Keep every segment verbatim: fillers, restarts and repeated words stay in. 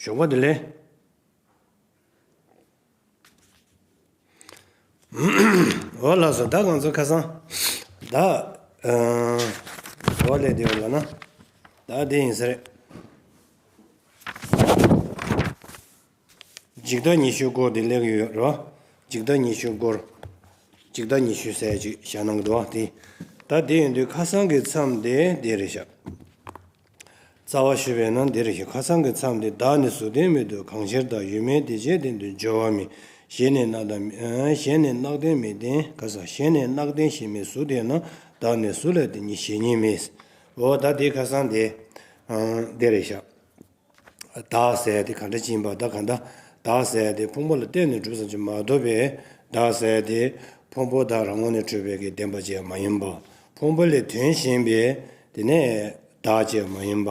ཞོགས་པ་བདེ་ལེགས། འོ་ལགས་སོ། ད་ང་ཚོ་ཁ་སང་ད་ཨ་འོ་ལས་དེ་ཡོད་ལ་ན་ད་དེ་ཡིན་ས་རེད། འཇིག་ལྟ་ཉི་ཤུ་སྐོར་དེ་ལེགས་ཡོད་རོ། འཇིག་ལྟ་ཉི་ཤུ་སྐོར། འཇིག་ལྟ་ཉི་ཤུ་ཟེར་ཅིག་བཞག་གནང་གི་འདུག་བ་དེ། ད་དེ་ཡིན་དུས་ཁ་སང་གི་མཚམས་དེ་དེ་རེད་ཤག་རྩ་བ་ཞུས་པས་ན་འདི་རེད་ཤག་ཁ་སང་གི་མཚམས་འདི། བདག་ནི་གཟུགས་ལྡན་མི་འདོད་གང་ཕྱིར་བདག །ཡོད་མེད་དེ་བྱས་དེ་འདོད་སྦྱོར་བ་མེད། ཞེན་ནས་རྣག་དང་ཞེན་ནས་རྣག་ལྡན་མི་ལྡན་ག་ས། ཞེན་ནས་རྣག་ལྡན་ཞེན་མེད་གཟུགས་ལྡན་ན། བདག་ནི་གཟུགས་ལ་དེ་ཉིད་ཞེན་ཉིད་མེད། འོ་ད་དེ་ཁ་སང་དེ་འདི་རེད་ཤག་བདག་ཟེར་དེ་ག་འདྲ་ཅིག་ཡིན་པ། ད་ག་འདྲ་བདག་ཟེར་དེ་ཕུང་པོ་ལ་བརྟེན་ནས་གྲུབ་ཙམ་ཅིག་མ་གཏོགས་པའི་བདག་ཟེར་དེ་ཕུང་པོ་དང་རང་ངོས་ནས་གྲུབ་པའི་གི་བདེན་པ་ཅིག་མ་ཡིན་པ། ཕུང་པོ་ལས་དོན་གཞན་པའི་དེ་ནས་བདག་ཅིག་མ་ཡིན་པ།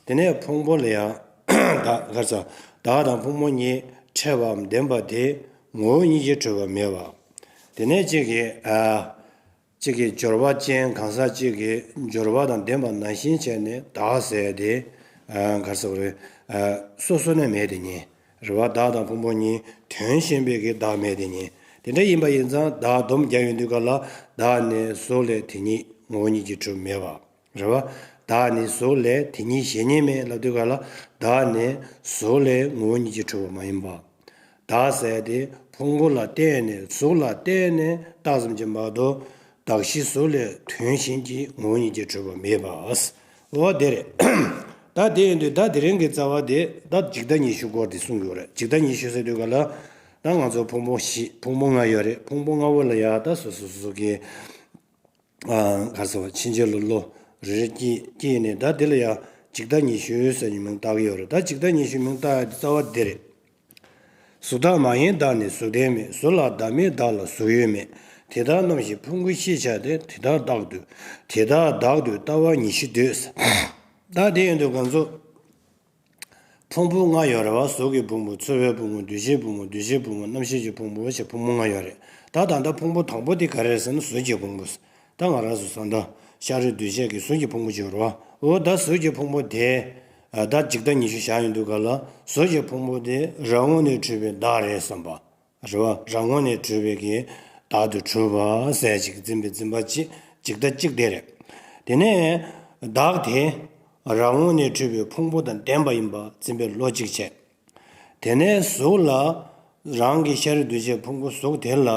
དེ་ནས་ཕུང་པོ་ལ་ཡང་བདག་ག་རེ་ཟ། བདག་དང་ཕུང་པོ་གཉིས་ཕྲད་པའམ་ལྡན་པ་དེ་ངོ་བོ་ཉིད་ཀྱིས་གྲུབ་པ་མེད་པ། དེ་ནས་གཅིག་གིས་ཨ། གཅིག་གིས་སྦྱོར་བ་ཅན་གང་ཟག་གཅིག་གིས་སྦྱོར་བ་དང་ལྡན་པ་ནང་བཞིན་བྱས་ནས་བདག་ཟེར་ཏེ། ཨ། ག་རེ་ཟེར་དགོས་རེད། ཨ། སོ་སོ་ནས་མེད་དེ་ཉིད། རེད་བ། བདག་དང་ཕུང་པོ་གཉིས་དོན་གཞན་པའི་གི་བདག་མེད་དེ་ཉིད། དེ་འདྲ་ཡིན་པ་ཡིན་ཙང་བདག་སྡོམ་རྒྱག་ཡོང་དུས་ག་ལ་བདག་ནི་གཟུགས་ལས་དེ་ཉིད་ངོ་བོ་ཉིད་ཀྱིས་གྲུབ་མེད་པ། རེད་བ། བདག་ནི་གཟུགས་ལས་དེ་ཉིད་ཞེན་ཉིད་མེད་ལབ་དུས་ག་ལ་བདག་ནི་གཟུགས་ལས་ངོ་བོ་ཉིད་ཀྱིས་གྲུབ་པ་མ་ཡིན་པ། བདག་ཟེར་དེ་ཕུང་པོ་ལ་བརྟེན་ནས་གཟུགས་ལ་བརྟེན་ནས་བཏགས་ཙམ་གྱི་མ་གཏོགས། གདགས་གཞི་གཟུགས་ལས་དོན་གཞན་གྱི་ངོ་བོ་ཉིད་ཀྱིས་གྲུབ་པ་མེད་པ། འོ་དེ་རེད། ད་དེ་ཡིན་དུས་ད་དེ་རིང་གི་རྩ་བ་དེ་ད་འཇིག་ལྟ་ཉི་ཤུ་སྐོར་དེ་གསུང་གི་ཡོད་རེད། འཇིག་ལྟ་ཉི་ཤུ་ཟེར་དུས་ག་ལ་ད་ང་ཚོ་ཕུང་པོ་བཞི་ཕུང་པོ་ལྔ་ཡོད་རེད། ཕུང་པོ་ལྔ་པོ་ལ་ཡ་ད་སོ་སོ་སོ་སོ་གི་ཨ། ག་རེ་ཟེར་བ། ཕྱིན་ཆད་ལ་བློ་རེ་རེ་སྐྱེས་སྐྱེས་ནས་ད་དེ་ལ་ཡང་འཇིག་ལྟ་ཉི་ཤུ་ཟེར་ནས་མིང་བཏགས་ཀྱི་ཡོད་རེད། ད་འཇིག་ལྟ་ཉི་ཤུ་མིང་བཏགས་ཡ་དེ་རྩ་བ་འདི་རེད། གཟུགས་བདག་མ་ཡིན་བདག་ནི་གཟུགས་ལྡན་མེད། གཟུགས་ལ་བདག་མེད་བདག་ལ་གཟུགས་ཡོད་མེད། དེ་ལྟར་རྣམ་ཤེས་ཕུང་པོའི་ཤེས་བྱ་སྟེ། དེ་དག་བདག་ཏུ་དེ་དག་བདག་ཏུ་ལྟ་བ་ཉི་ཤུ་འདོད། ད་དེ་ཡིན་དུས་ང་ཚོ་ཕུང་པོ་ལྔ་ཡོད་རེད་བ། གཟུགས་ཀྱི་ཕུང་པོ། ཚོར་བའི་ཕུང་པོ། འདུ་ཤེས་ཕུང་པོ། འདུ་བྱེད་ཕུང་པོ། རྣམ་ཤེས་ཀྱི་ཕུང་པོ་ཞེས་ཕུང་པོ་ལྔ་ཡོད་རེད། ད་ད་ལྟ་ཕུང་པོ་དང་པོ་དེ་ག་རེ་རེད་ཟེར་ན་གཟུགས་ཀྱི་ཕུང་པོ། ད་ང་རང་ཚོ་བསམ་ད་ཤ་རུས་གདོས་བཅས་ཀྱི་གཟུགས་ཀྱི་ཕུང་པོ་ཅིག་ཡོད་རེད་བ། འོ་ད་གཟུགས་ཀྱི་ཕུང་པོ་དེ་ད་འཇིག་ལྟ་ཉི་ཤུ་བཞག་ཡོང་དུས་ག་ལ་གཟུགས་ཀྱི་ཕུང་པོ་དེ་རང་ངོས་ནས་གྲུབ་པའི་བདག་རེད་བསམ་པ། རེད་བ། རང་ངོས་ནས་གྲུབ་པའི་གི་བདག་ཏུ་གྲུབ་པ་ཟེར་ཅིག་འཛིན་པའི་འཛིན་པ་གཅིག་འཇིག་ལྟ་གཅིག་དེ་རེད། དེ་ནས་བདག་དེ་རང་ངོས་ནས་གྲུབ་པའི་ཕུང་པོ་དང་ལྡན་པ་ཡིན་པ་འཛིན་པའི་བློ་གཅིག་བྱས། དེ་ནས་གཟུགས་ལ་རང་གི་ཤ་རུས་གདོས་བཅས་ཕུང་པོ་གཟུགས་དེ་ལ་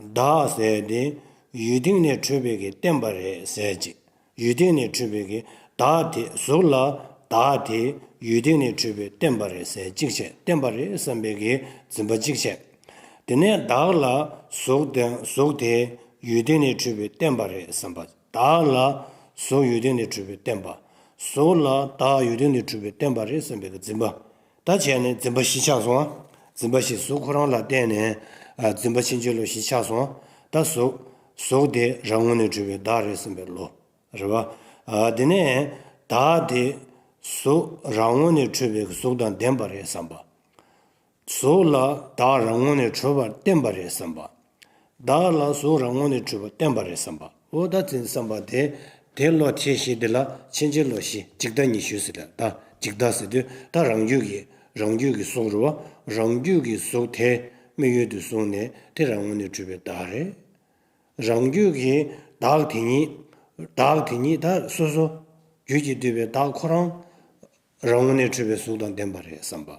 བདག་ཟེར་དེ་ཡུལ་སྟེང་ནས་གྲུབ་པའི་གི་བརྟེན་པ་རེད་ཟེར་ཅིག་ཡུལ་སྟེང་ནས་གྲུབ་པའི་གི་བདག་དེ་གཟུགས་ལ་བདག་དེ་ཡུལ་སྟེང་ནས་གྲུབ་པའི་བརྟེན་པ་རེད་ཟེར་གཅིག་བྱས། བརྟེན་པ་རེད་བསམ་པའི་གི་འཛིན་པ་གཅིག་བྱས། དེ་ནས་བདག་ལ་གཟུགས་དེ་གཟུགས་དེ་ཡུལ་སྟེང་ནས་གྲུབ་པའི་བརྟེན་པ་རེད་བསམ་པ། བདག་ལ་གཟུགས་ཡུལ་སྟེང་ནས་གྲུབ་པའི་བརྟེན་པ། གཟུགས་ལ་བདག་ཡུལ་སྟེང་ནས་གྲུབ་པའི་བརྟེན་པ་རེད་བསམ་པའི་གི་འཛིན་པ། ད་བྱས་ནས་འཛིན་པ་བཞི་ཆགས་སོང་ང་། འཛིན་པ་བཞི། གཟུགས་ཁོ་རང་ལ་བརྟེན་ནས་ཨ་འཛིན་པ་ཕྱིན་ཅི་ལོག་བཞི་ཆགས་སོང་ང་། ད་གཟུགས། གཟུགས་དེ་རང་ངོས་ནས་གྲུབ་པའི་བདག་རེད་བསམ་པའི་བློ། རེད་བ། ཨ་དེ་ནས་བདག་དེ་གཟུགས་རང་ངོས་ནས་གྲུབ་པའི་གཟུགས་དང་ལྡན་པ་རེད་བསམ་པ། གཟུགས་ལ་བདག་རང་ངོས་ནས་གྲུབ་པར་བརྟེན་པ་རེད་བསམ་པ། བདག་ལ་གཟུགས་རང་ངོས་ནས་གྲུབ་པར་བརྟེན་པ་རེད་བསམ་པ། འོ་ད་འཛིན་བསམ་པ་དེ་དེ་བློ་དེ་བཞི་དེ་ལ་ཕྱིན་ཅི་ལོག་བཞི། འཇིག་ལྟ་ཉི་ཤུ་ཟེར་ད། ད་འཇིག་ལྟ་ཟེར་དུས་ད་རང་རྒྱུད་ཀྱི་རང་རྒྱུད་ཀྱི་གཟུགས་རེད་བ། རང་རྒྱུད་ཀྱི་གཟུགས་དེ་དམིགས་ཡུལ་དུ་བཟུང་ནས་དེ་རང་ངོས་ནས་གྲུབ་པའི་བདག་རེད། རང་རྒྱུད་ཀྱི་བདག་དེ་ཉིད། བདག་དེ་ཉིད་ད་སོ་སོ་རྒྱུད་ཀྱིས་བསྡུས་པའི་བདག་ཁོ་རང་རང་ངོས་ནས་གྲུབ་པའི་གཟུགས་དང་ལྡན་པ་རེད་བསམ་པ།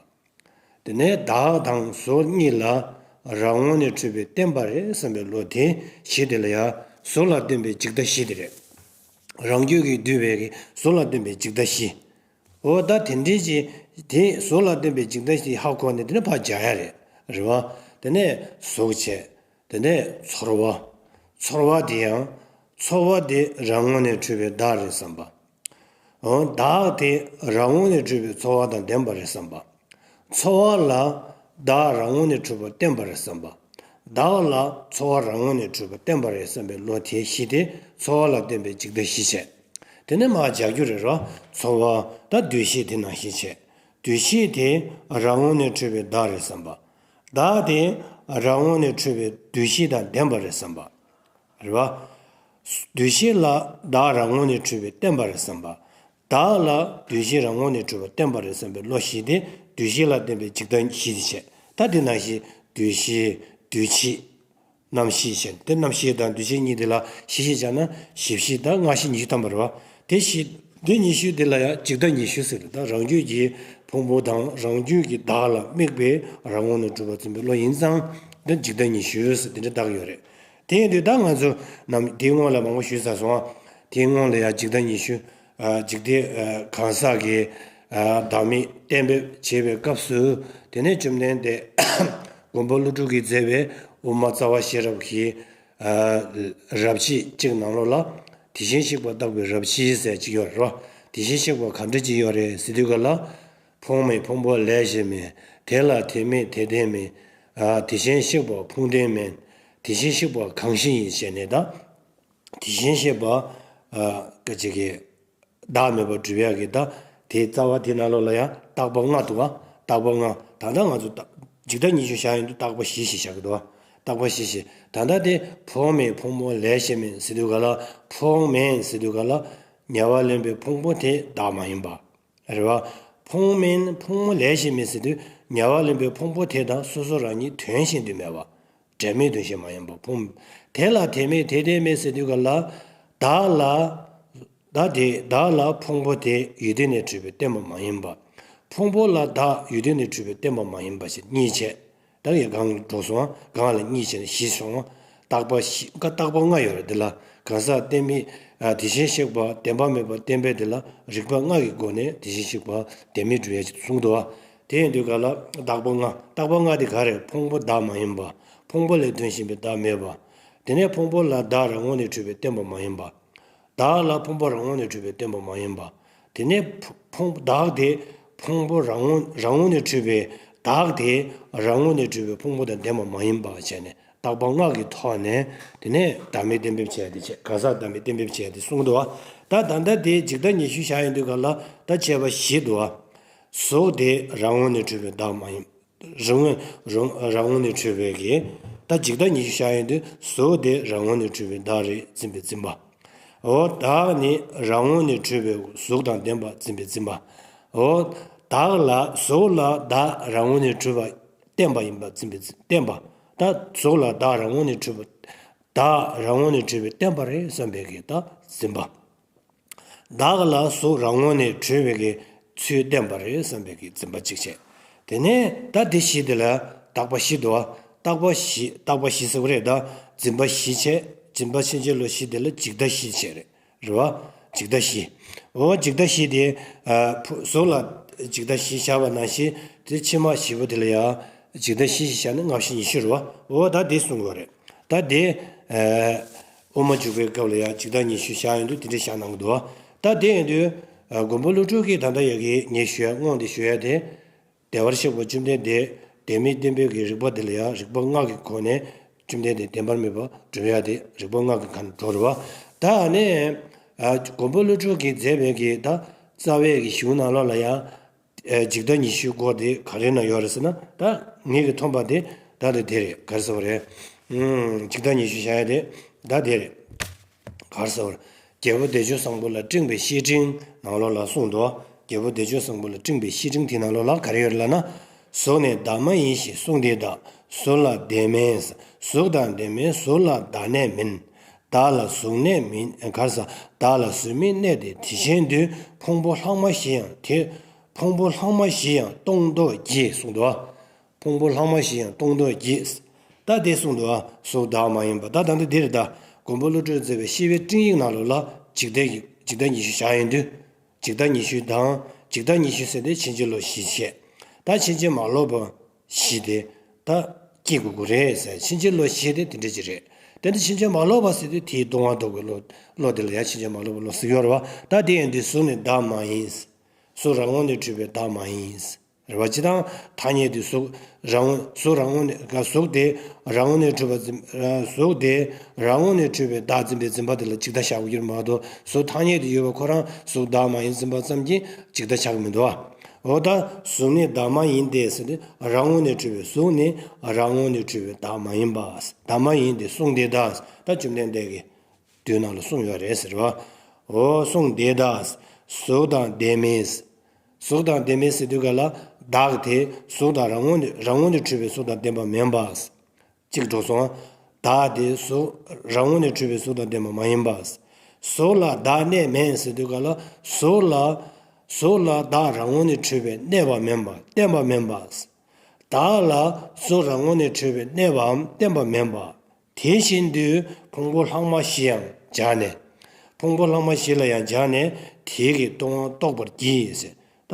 དེ་ནས་བདག་དང་གཟུགས་གཉིས་ལ་རང་ངོས་ནས་གྲུབ་པའི་བརྟེན་པ་རེད་བསམ་པའི་བློ་དེ་བཞི་དེ་ལ་ཡང་གཟུགས་ལ་བརྟེན་པའི་འཇིག་ལྟ་བཞི་དེ་རེད། རང་རྒྱུད་ཀྱིས་བསྡུས་པའི་གཟུགས་ལ་བརྟེན་པའི་འཇིག་ལྟ་བཞི། འོ་ད་དེ་འདྲའི་ཅིག་དེ་གཟུགས་ལ་བརྟེན་པའི་འཇིག་ལྟ་བཞི་ཧ་གོ་ནས་དེ་ནས་ཕར་སྦྱར་ཡ་རེད། རེད་བ། དེ་ནས་གཟུགས་བྱས། དེ་ནས་ཚོར་བ། ཚོར་བ་དེ་ཡང་ཚོར་བ་དེ་རང་ངོས་ནས་གྲུབ་པའི་བདག་རེད་བསམ་པ། འོ་བདག་དེ་རང་ངོས་ནས་གྲུབ་པའི་ཚོར་བ་དང་ལྡན་པ་རེད་བསམ་པ། ཚོར་བ་ལ་བདག་རང་ངོས་ནས་གྲུབ་པར་བརྟེན་པ་རེད་བསམ་པ། བདག་ལ་ཚོར་བ་རང་ངོས་ནས་གྲུབ་པར་བརྟེན་པ་རེད་བསམ་པའི་བློ་དེ་བཞི་དེ་ཚོར་བ་ལ་བརྟེན་པའི་འཇིག་ལྟ་བཞི་བྱས། དེ་ནས་མར་སྦྱར་རྒྱུ་རེད་རོ། ཚོར་བ་ད་འདུ་ཤེས་དེ་ནང་བཞིན་བྱས། འདུ་ཤེས་དེ་རང་ངོས་ནས་འཁྲུལ་བའི་བདག་རེད་བསམ་པ། བདག་དེ་རང་ངོས་ནས་འཁྲུལ་བའི་འདུ་ཤེས་དང་ལྡན་པ་རེད་བསམ་པ། རེད་བ། འདུ་ཤེས་ལ་བདག་རང་ངོས་ནས་འཁྲུལ་བའི་བརྟེན་པ་རེད་བསམ་པ། བདག་ལ་འདུ་ཤེས་རང་ངོས་ནས་འཁྲུལ་བའི་བརྟེན་པ་རེད་བསམ་པའི་བློ་བཞི་དེ་ འདུས་བྱས་ལ་བརྟེན་པའི་འཇིག་ལྟ་བཞི་དེ་བྱས། ད་དེ་ནང་བཞིན་འདུས་བྱས་འདུས་བྱས། རྣམ་ཤེས་བྱས། དེ་རྣམ་ཤེས་དང་འདུས་བྱས་གཉིས་དེ་ལ་བཞི་བཞི་བྱས་ན་བཞི་བཞི་དང་ལྔ་བཞི་ཉི་ཤུ་ཐམ་པ་རེད་བ། དེ་བཞི། དེ་ཉི་ཤུ་དེ་ལ་ཡང་འཇིག་ལྟ་ཉི་ཤུ་ཟེར། ད་རང་རྒྱུད་ཀྱི་ཕུང་པོ་དང་རང་རྒྱུད་ཀྱི་བདག་ལ་དམིགས་པའི་རང་ངོས་ནས་གྲུབ་པ་འཛིན་པའི་བློ་ཡིན་ཙང་། དེ་འཇིག་ལྟ་ཉི་ཤུ་ཟེར་དེ་འདྲ་བཏགས་ཡོད་རེད། དེ་ཡིན་དུས་ད་ང་ཚོ་ནམ་དེའི་སྔོན་ལ་མང་པོ་ཞུས་ཚར་སོང་ང་། དེའི་སྔོན་ལ་ཡང་འཇིག་ལྟ་ཉི་ཤུ། ཨ། འཇིག་ལྟའི། ཨ། གང་ཟག་གི། ཨ། བདག་མེད་གཏན་འབེབས་བྱེད་པའི་སྐབས་སུ། དེ་ནས་བཅོམ་ལྡན་འདས་མགོན་པོ་ཀླུ་སྒྲུབ་ཀྱིས་མཛད་པའི་དབུ་མ་རྩ་བ་ཤེས་རབ་ཀྱི། ཨ། རབ་བྱེད་གཅིག་ནང་ལོགས་ལ། དེ་བཞིན་གཤེགས་པ་བརྟག་པའི་རབ་བྱེད་ཟེར་གཅིག་ཡོད་རེད་བ། དེ་བཞིན་གཤེགས་པ་གང་འདྲ་གཅིག་ཡོད་རེད་ཟེར་དུས་ག་ལ། ཕུང་མེད་ཕུང་པོ་ལས་གཞན་མིན། དེ་ལ་དེ་མེད་དེ་ལྡན་མིན། ཨ། དེ་བཞིན་གཤེགས་པ་ཕུང་ལྡན་མིན། དེ་བཞིན་གཤེགས་པ་གང་ཞིག་ཡིན་ཞེས་ནས་ད། དེ་བཞིན་གཤེགས་པ། ཨ། ཀ་ཅིག་གི་བདག་མེད་པར་སྒྲུབ་ཡག་གི་ད། དེའི་རྩ་བ་དེ་ནང་ལོགས་ལ་ཡང་བརྟག་པ་ལྔ་འདུག་བ། བརྟག་པ་ལྔ། ད་ལྟ་ང་ཚོ་ད། འཇིག་ལྟ་ཉི་ཤུ་བཞག་ཡོང་དུས་བརྟག་པ་བཞི་ཞེས་བཞག་གི་འདུག་བ། བརྟག་པ་བཞི་ཞེས། ད་ལྟ་དེ་ཕུང་མེད་ཕུང་པོ་ལས་གཞན་མིན་ཟེར་དུས་ག་ལ། ཕུང་མེད་ཟེར་དུས་ག་ལ། ཉེ་བར་ལེན་པའི་ཕུང་པོ་དེ་བདག་མ་ཡིན་པ། རེད་བ། ཕུང་མེད་ཕུང་པོ་ལས་གཞན་མིན་ཟེར་དུས་ཉེ་བར་ལེན་པའི་ཕུང་པོ་དེ་དང་སོ་སོ་རང་ཉིད་དོན་གཞན་དུ་མེད་པ། འབྲེལ་མེད་དོན་གཞན་མ་ཡིན་པ་ཕུང་། དེ་ལ་དེ་མེད་དེ་ལྡན་མིན་ཟེར་དུས་ག་ལ། བདག་ལ། བདག་དེ་བདག་ལ་ཕུང་པོ་དེ་ཡུལ་དུས་ནས་གྲུབ་པའི་བརྟེན་པ་མ་ཡིན་པ། ཕུང་པོ་ལ་བདག་ཡུལ་དུས་ནས་གྲུབ་པའི་བརྟེན་པ་མ་ཡིན་པ་ཞེས་གཉིས་བྱས། ད་གིན་གང་འགྲོ་སོང་། གང་ལ་གཉིས་བྱས་ནས་བཞི་སོང་། བརྟག་པ་བཞི། བཀའ་བརྟག་པ་ལྔ་ཡོད་རེད་འདི་ལ། གང་ཟག་བརྟེན་མིན། ཨ། དེ་བཞིན་གཤེགས་པ་བདེན་པ་མེད་པར་བསྟན་པས་དེ་ལ་རིགས་པ་ལྔ་གི་སྒོ་ནས་དེ་བཞིན་གཤེགས་པ་བདེན་མེད་སྒྲུབ་ཡ་ཞིག་གསུངས་འདུག་བ། དེ་ཡིན་དུས་ག་ལ་བརྟག་པ་ལྔ། བརྟག་པ་ལྔ་དེ་ག་རེ། ཕུང་པོ་བདག་མ་ཡིན་པ། ཕུང་པོ་ལས་དོན་གཞན་པའི་བདག་མེད་པ། དེ་ནས་ཕུང་པོ་ལ་བདག་རང་ངོས་ནས་གྲུབ་པའི་བརྟེན་པ་མ་ཡིན་པ། བདག་ལ་ཕུང་པོ་རང་ངོས་ནས་གྲུབ་པའི་བརྟེན་པ་མ་ཡིན་པ། དེ་ནས་ཕུ་ཕུང་བདག་དེ་ཕུང་པོ་རང་ངོས་རང་ངོས་ནས་གྲུབ་པའི། བདག་དེ་རང་ངོས་ནས་གྲུབ་པའི་ཕུང་པོ་དང་ལྡན་པ་མ་ཡིན་པ་བྱས་ནས་བརྟག་པ་ལྔ་གི་ཐོག་ནས། དེ་ནས་བདག་མེད་གཏན་འབེབས་བྱས་ཏེ་བྱས། གང་ཟག་བདག་མེད་གཏན་འབེབས་བྱས་ཏེ་གསུངས་འདུག་བ། ད་ད་ལྟ་དེ་འཇིག་ལྟ་ཉི་ཤུ་བཞག་ཡོང་དུས་ག་ལ་ད་དཔྱད་པ་བཞི་འདུག་བ། གཟུགས་དེ་རང་ངོས་ནས་གྲུབ་པའི་བདག་མ་ཡིན། རང་ངོས་རང་རང་ངོས་ནས་གྲུབ་པའི་གི། ད་འཇིག་ལྟ་ཉི་ཤུ་བཞག་ཡོང་དུས་གཟུགས་དེ་རང་ངོས་ནས་གྲུབ་པའི་བདག་རེད་འཛིན་པའི་འཛིན་པ། འོ་བདག་ནི་རང་ངོས་ནས་གྲུབ་པའི་གཟུགས་དང་ལྡན་པ་འཛིན་པའི་འཛིན་པ། འོ་བདག་ལ་གཟུགས་ལ་བདག་རང་ངོས་ནས་གྲུབ་པ་བརྟེན་པ་ཡིན་པ་འཛིན་པའི་འཛིན། བརྟེན་པ། ད་གཟུགས་ལ་བདག་རང་ངོས་ནས་གྲུབ་པ། བདག་རང་ངོས་ནས་གྲུབ་པའི་བརྟེན་པ་རེད་བསམ་པའི་གི་ད་འཛིན་པ། བདག་ལ་གཟུགས་རང་ངོས་ནས་གྲུབ་པའི་གི་ཚུལ་བསྟན་པ་རེད་བསམ་པའི་གི་འཛིན་པ་གཅིག་བྱས། དེ་ནས་ད་དེ་བཞི་དེ་ལ་བརྟག་པ་བཞི་འདུག་བ། བརྟག་པ་བཞི། བརྟག་པ་བཞི་ཟེར་བ་རེད་ད། འཛིན་པ་བཞི་བྱས། འཛིན་པ་ཕྱིན་ཅི་ལོག་བཞི་དེ་ལ་འཇིག་ལྟ་བཞི་བྱས་རེད། རེད་བ། འཇིག་ལྟ་བཞི། འོ་འཇིག་ལྟ་བཞི་དེ། ཨ། ཕུ་གཟུགས་ལ་འཇིག་ལྟ་བཞི་བྱ་བ་ནང་བཞིན་དེ་ཕྱི་མ་བཞི་པོ་དེ་ལ་ཡང་འཇིག་ལྟ་བཞི་ཞེས་བྱ་ནི་ལྔ་བཞི་ཉི་ཤུ་རེད་བ། འོ་ད་དེ་གསུང་དགོས་རེད། ད་དེ། ཨ། དབུ་མ་འཇུག་པའི་སྐབས་ལ་ཡང་འཇིག་ལྟ་ཉི་ཤུ་བཞག་ཡོང་དུས་དེ་འདྲ་བཞག་གནང་གི་འདུག་བ། ད་དེ་ཡིན་དུས། ཨ། མགོན་པོ་ཀླུ་སྒྲུབ་ཀྱིས་ད་ལྟ་ཡ་གི་ངས་ཞུ་ཡ། སྔོན་དེ་ཞུ་ཡ་དེ། བདེ་བར་གཤེགས་པ་བཅོམ་ལྡན་འདས་བདེན་མེད་བསྟན་པའི་གི་རིགས་པ་དེ་ལ་ཡང་རིགས་པ་ལྔ་གི་སྒོ་ནས་བཅོམ་ལྡན་འདས་བདེན་པར་མེད་པ་སྒྲུབ་ཡ་དེ་རིགས་པ་ལྔ་གི་ཁ་ནས་འགྲོ་རེད་བ། ད་ཨ་ནི། ཨ། མགོན་པོ་ཀླུ་སྒྲུབ་ཀྱིས་མཛད་པའི་གི་ད་རྩ་བའི་གི་གཞུང་ནང་ལོགས་ལ་ཡང་། ཨ། འཇིག་ལྟ་ཉི་ཤུ་སྐོར་དེ་ག་རེ་ན་ཡོད་རེད་ཟེར་ན། ད་ངེད་ཀྱིས་མཐོང་པ་དེ་ད་དེ་དེ་རེད། ག་རེ་ཟེར་བ་རེད། ཨུམ། འཇིག་ལྟ་ཉི་ཤུ་བཞག་ཡ་དེ་ད་དེ་རེད། ག་རེ་ཟེར་བ་རེད། རྒྱལ་པོ་བདེ་མཆོག་བཟང་པོ་ལ་སྤྲིངས་པའི་བཤེས་སྤྲིང་ནང་ལོགས་ལ་གསུངས་འདུག་རྒྱལ་པོ་བདེ་མཆོག་བཟང་པོ་ལ་སྤྲིངས་པའི་བཤེས་སྤྲིང་དེ་ནང་ལོགས་ལ་ག་རེ་ཡོད་རེད་ལབ་ན། གཟུགས་ནི་བདག་མ་ཡིན་ཞེས་གསུངས་དེ་དག་གཟུགས་ལ་ལྡན་མིན། གཟུགས་དང་ལྡན་མིན་གཟུགས་ལ་བདག་གནས་མིན། བདག་ལ་གཟུགས་གནས་མིན། ག་རེ་ཟ། བདག་ལ་གཟུགས་མི་གནས་ཏེ་དེ་བཞིན་དུ་ཕུང་པོ་ལྷག་མ་བཞི་ཡང་དེ། ཕུང་པོ་ལྷག་མ་བཞི་ཡང་སྟོང་དུ་བགྱིས་གསུངས་འདུག་ཕུང་པོ་ལྷག་མ་བཞི་ཡང་སྟོང་དུ་བགྱིས། ད་དེ་གསུངས་འདུག་ཨ། གཟུགས་བདག་མ་ཡིན་པ། ད་ད་འདི་འདིར་ད་མགོན་པོ་ཀླུ་སྒྲུབ་མཛད་པའི་བཤེས་པའི་སྤྲིང་ཡིག་ནང་ལོགས་ལ་འཇིག་ལྟ་ཡིག་འཇིག་ལྟ་ཉི་ཤུ་བཞག་ཡོང་དུས། འཇིག་ལྟ་ཉི་ཤུ་དང་འཇིག་ལྟ་ཉི་ཤུ་ཟེར་དེ་ཕྱིན་ཅི་ལོག་བཞི་བཤད། ད་ཕྱིན་ཅི་མ་ལོག་པ་བཞི་དེ་ད་སྐྱེ་དགོས་ཀྱི་རེད་ཟེར། ཕྱིན་ཅི་ལོག་བཞི་དེ་དེ་འདྲ་ཅིག་རེད། དེ་འདྲ་ཕྱིན་ཅི་མ་ལོག་པ་ཟེར་དུས་དེའི་ལྟུང་བ་ལྡོག་པའི་བློ། བློ་དེ་ལ་ཡང་ཕྱིན་ཅི་མ་ལོག་པའི་བློ་ཟེར་གྱི་ཡོད་རེད་བ། ད་དེ་ཡིན་དུས་གཟུགས་ནི་བདག་མ་ཡིན། གཟུགས་རང་ངོས་ནས་གྲུབ་པའི་བདག་མ་ཡིན། རེད་བ། སྤྱིར་བཏང་ཐ་སྙད་དུ་གཟུགས་རང་ངོས། གཟུགས་རང་ངོས་ནས། ག་གཟུགས་དེ་རང་ངོས་ནས་གྲུབ་པ་འཛིན། གཟུགས་དེ་རང་ངོས་ནས་གྲུབ་པའི་བདག་འཛིན་པའི་འཛིན་པ་དེ་ལ་འཇིག་ལྟ་བཞག་དགོས་ཀྱི་མ་གཏོགས། གཟུགས་ཐ་སྙད་དུ་ཡོད་པ་ཁོ་རང་གཟུགས་བདག་མ་ཡིན་འཛིན་པ་ཙམ་གྱིས་འཇིག་ལྟ་ཆགས་ཀྱི་མི་འདུག་བ། འོ་ད་གཟུགས་ནི་བདག་མ་ཡིན་ཏེ་ཟེར་ཏེ། རང་ངོས་ནས་གྲུབ་པའི་གཟུགས་ནི་རང་ངོས་ནས་གྲུབ་པའི་བདག་མ་ཡིན་པ། བདག་མ་ཡིན་ཏེ་གསུངས་དེ་དག་ད་བཅོམ་ལྡན་འདས་ཀྱིས་དུས་ནང་ལ་གསུངས་ཡོད་རེད་ཟེར་བ། འོ་གསུངས་དེ་དག་གཟུགས་དང་ལྡན་མིན། གཟུགས་དང་ལྡན་མིན་ཟེར་དུས་ག་ལ། བདག་དེ་གཟུགས་དང་རང་ངོས་ནས་རང་ངོས་ནས་འཕྲོས་པའི་གཟུགས་དང་ལྡན་པ་མིན་པ། གཅིག་འགྲོ་སོང་། བདག་དེ་གཟུགས་རང་ངོས་ནས་འཕྲོས་པའི་གཟུགས་དང་ལྡན་པ་མ་ཡིན་པ། གཟུགས་ལ་བདག་གནས་མེད་ཟེར་དུས་ག་ལ་གཟུགས་ལ་གཟུགས་ལ་བདག་རང་ངོས་ནས་འཕྲོས་པའི་གནས་པ་མིན་པ་བརྟེན་པ་མིན་པ། བདག་ལ་གཟུགས་རང་ངོས་ནས་འཕྲོས་པའི་གནས་པའམ་བརྟེན་པ་མིན་པ། དེ་བཞིན་དུ་ཕུང་པོ་ལྷག་མ་བཞི་ཡང་སྦྱར་ནས། ཕུང་པོ་ལྷག་མ་བཞི་ལ་ཡང་སྦྱར་ནས་དེའི་གི་སྟོང་པ་རྟོགས་པར་བགྱི་ཟེར། ད་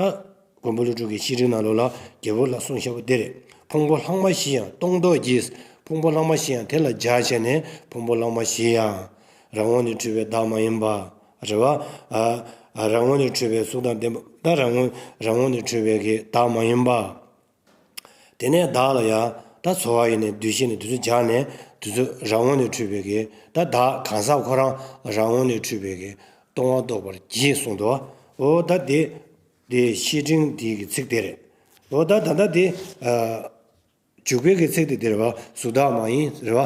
མགོན་པོ་ཀླུ་སྒྲུབ་ཀྱི་བཤེས་སྤྲིང་ནང་ལོགས་ལ་རྒྱལ་པོ་ལ་གསུངས་བཞག་པ་དེ་རེད། ཕུང་པོ་ལྷག་མ་བཞི་ཡང་སྟོང་རྟོགས་བགྱི། ཕུང་པོ་ལྷག་མ་བཞི་ཡང་དེ་ལ་སྦྱར་བྱས་ནས་ཕུང་པོ་ལྷག་མ་བཞི་ཡང་རང་ངོས་ནས་འཕྲོས་པའི་བདག་མ་ཡིན་པ། རེད་བ། ཨ་ཨ་རང་ངོས་ནས་འཕྲོས་པའི་གཟུགས་དང་ལྡན་པ། ད་རང་ངོས་རང་ངོས་ནས་འཕྲོས་པའི་གི་བདག་མ་ཡིན་པ། དེ་ནས་བདག་ལ་ཡང་ད་ཚོར་བ་ཡིན་ནས་འདུ་ཤེས་ནས་དེ་ཚོ་སྦྱར་ནས་དེ་ཚོ་རང་ངོས་ནས་འཕྲོས་པའི་གི་ད་བདག་གང་ཟག་ཁོ་རང་རང་ངོས་ནས་འཕྲོས་པའི་གི་སྟོང་པ་རྟོགས་པར་བགྱི་གསུངས་འདུག། འོ་ད་དེ་དེ་བཤེས་སྤྲིང་དེ་གི་ཚིག་དེ་རེད། འོ་ད་ད་ལྟ་དེ་ཨ། འཇུག་པའི་གི་ཚིག་དེ་དེ་རེད་བ། གཟུགས་བདག་མ་ཡིན་རེད་བ།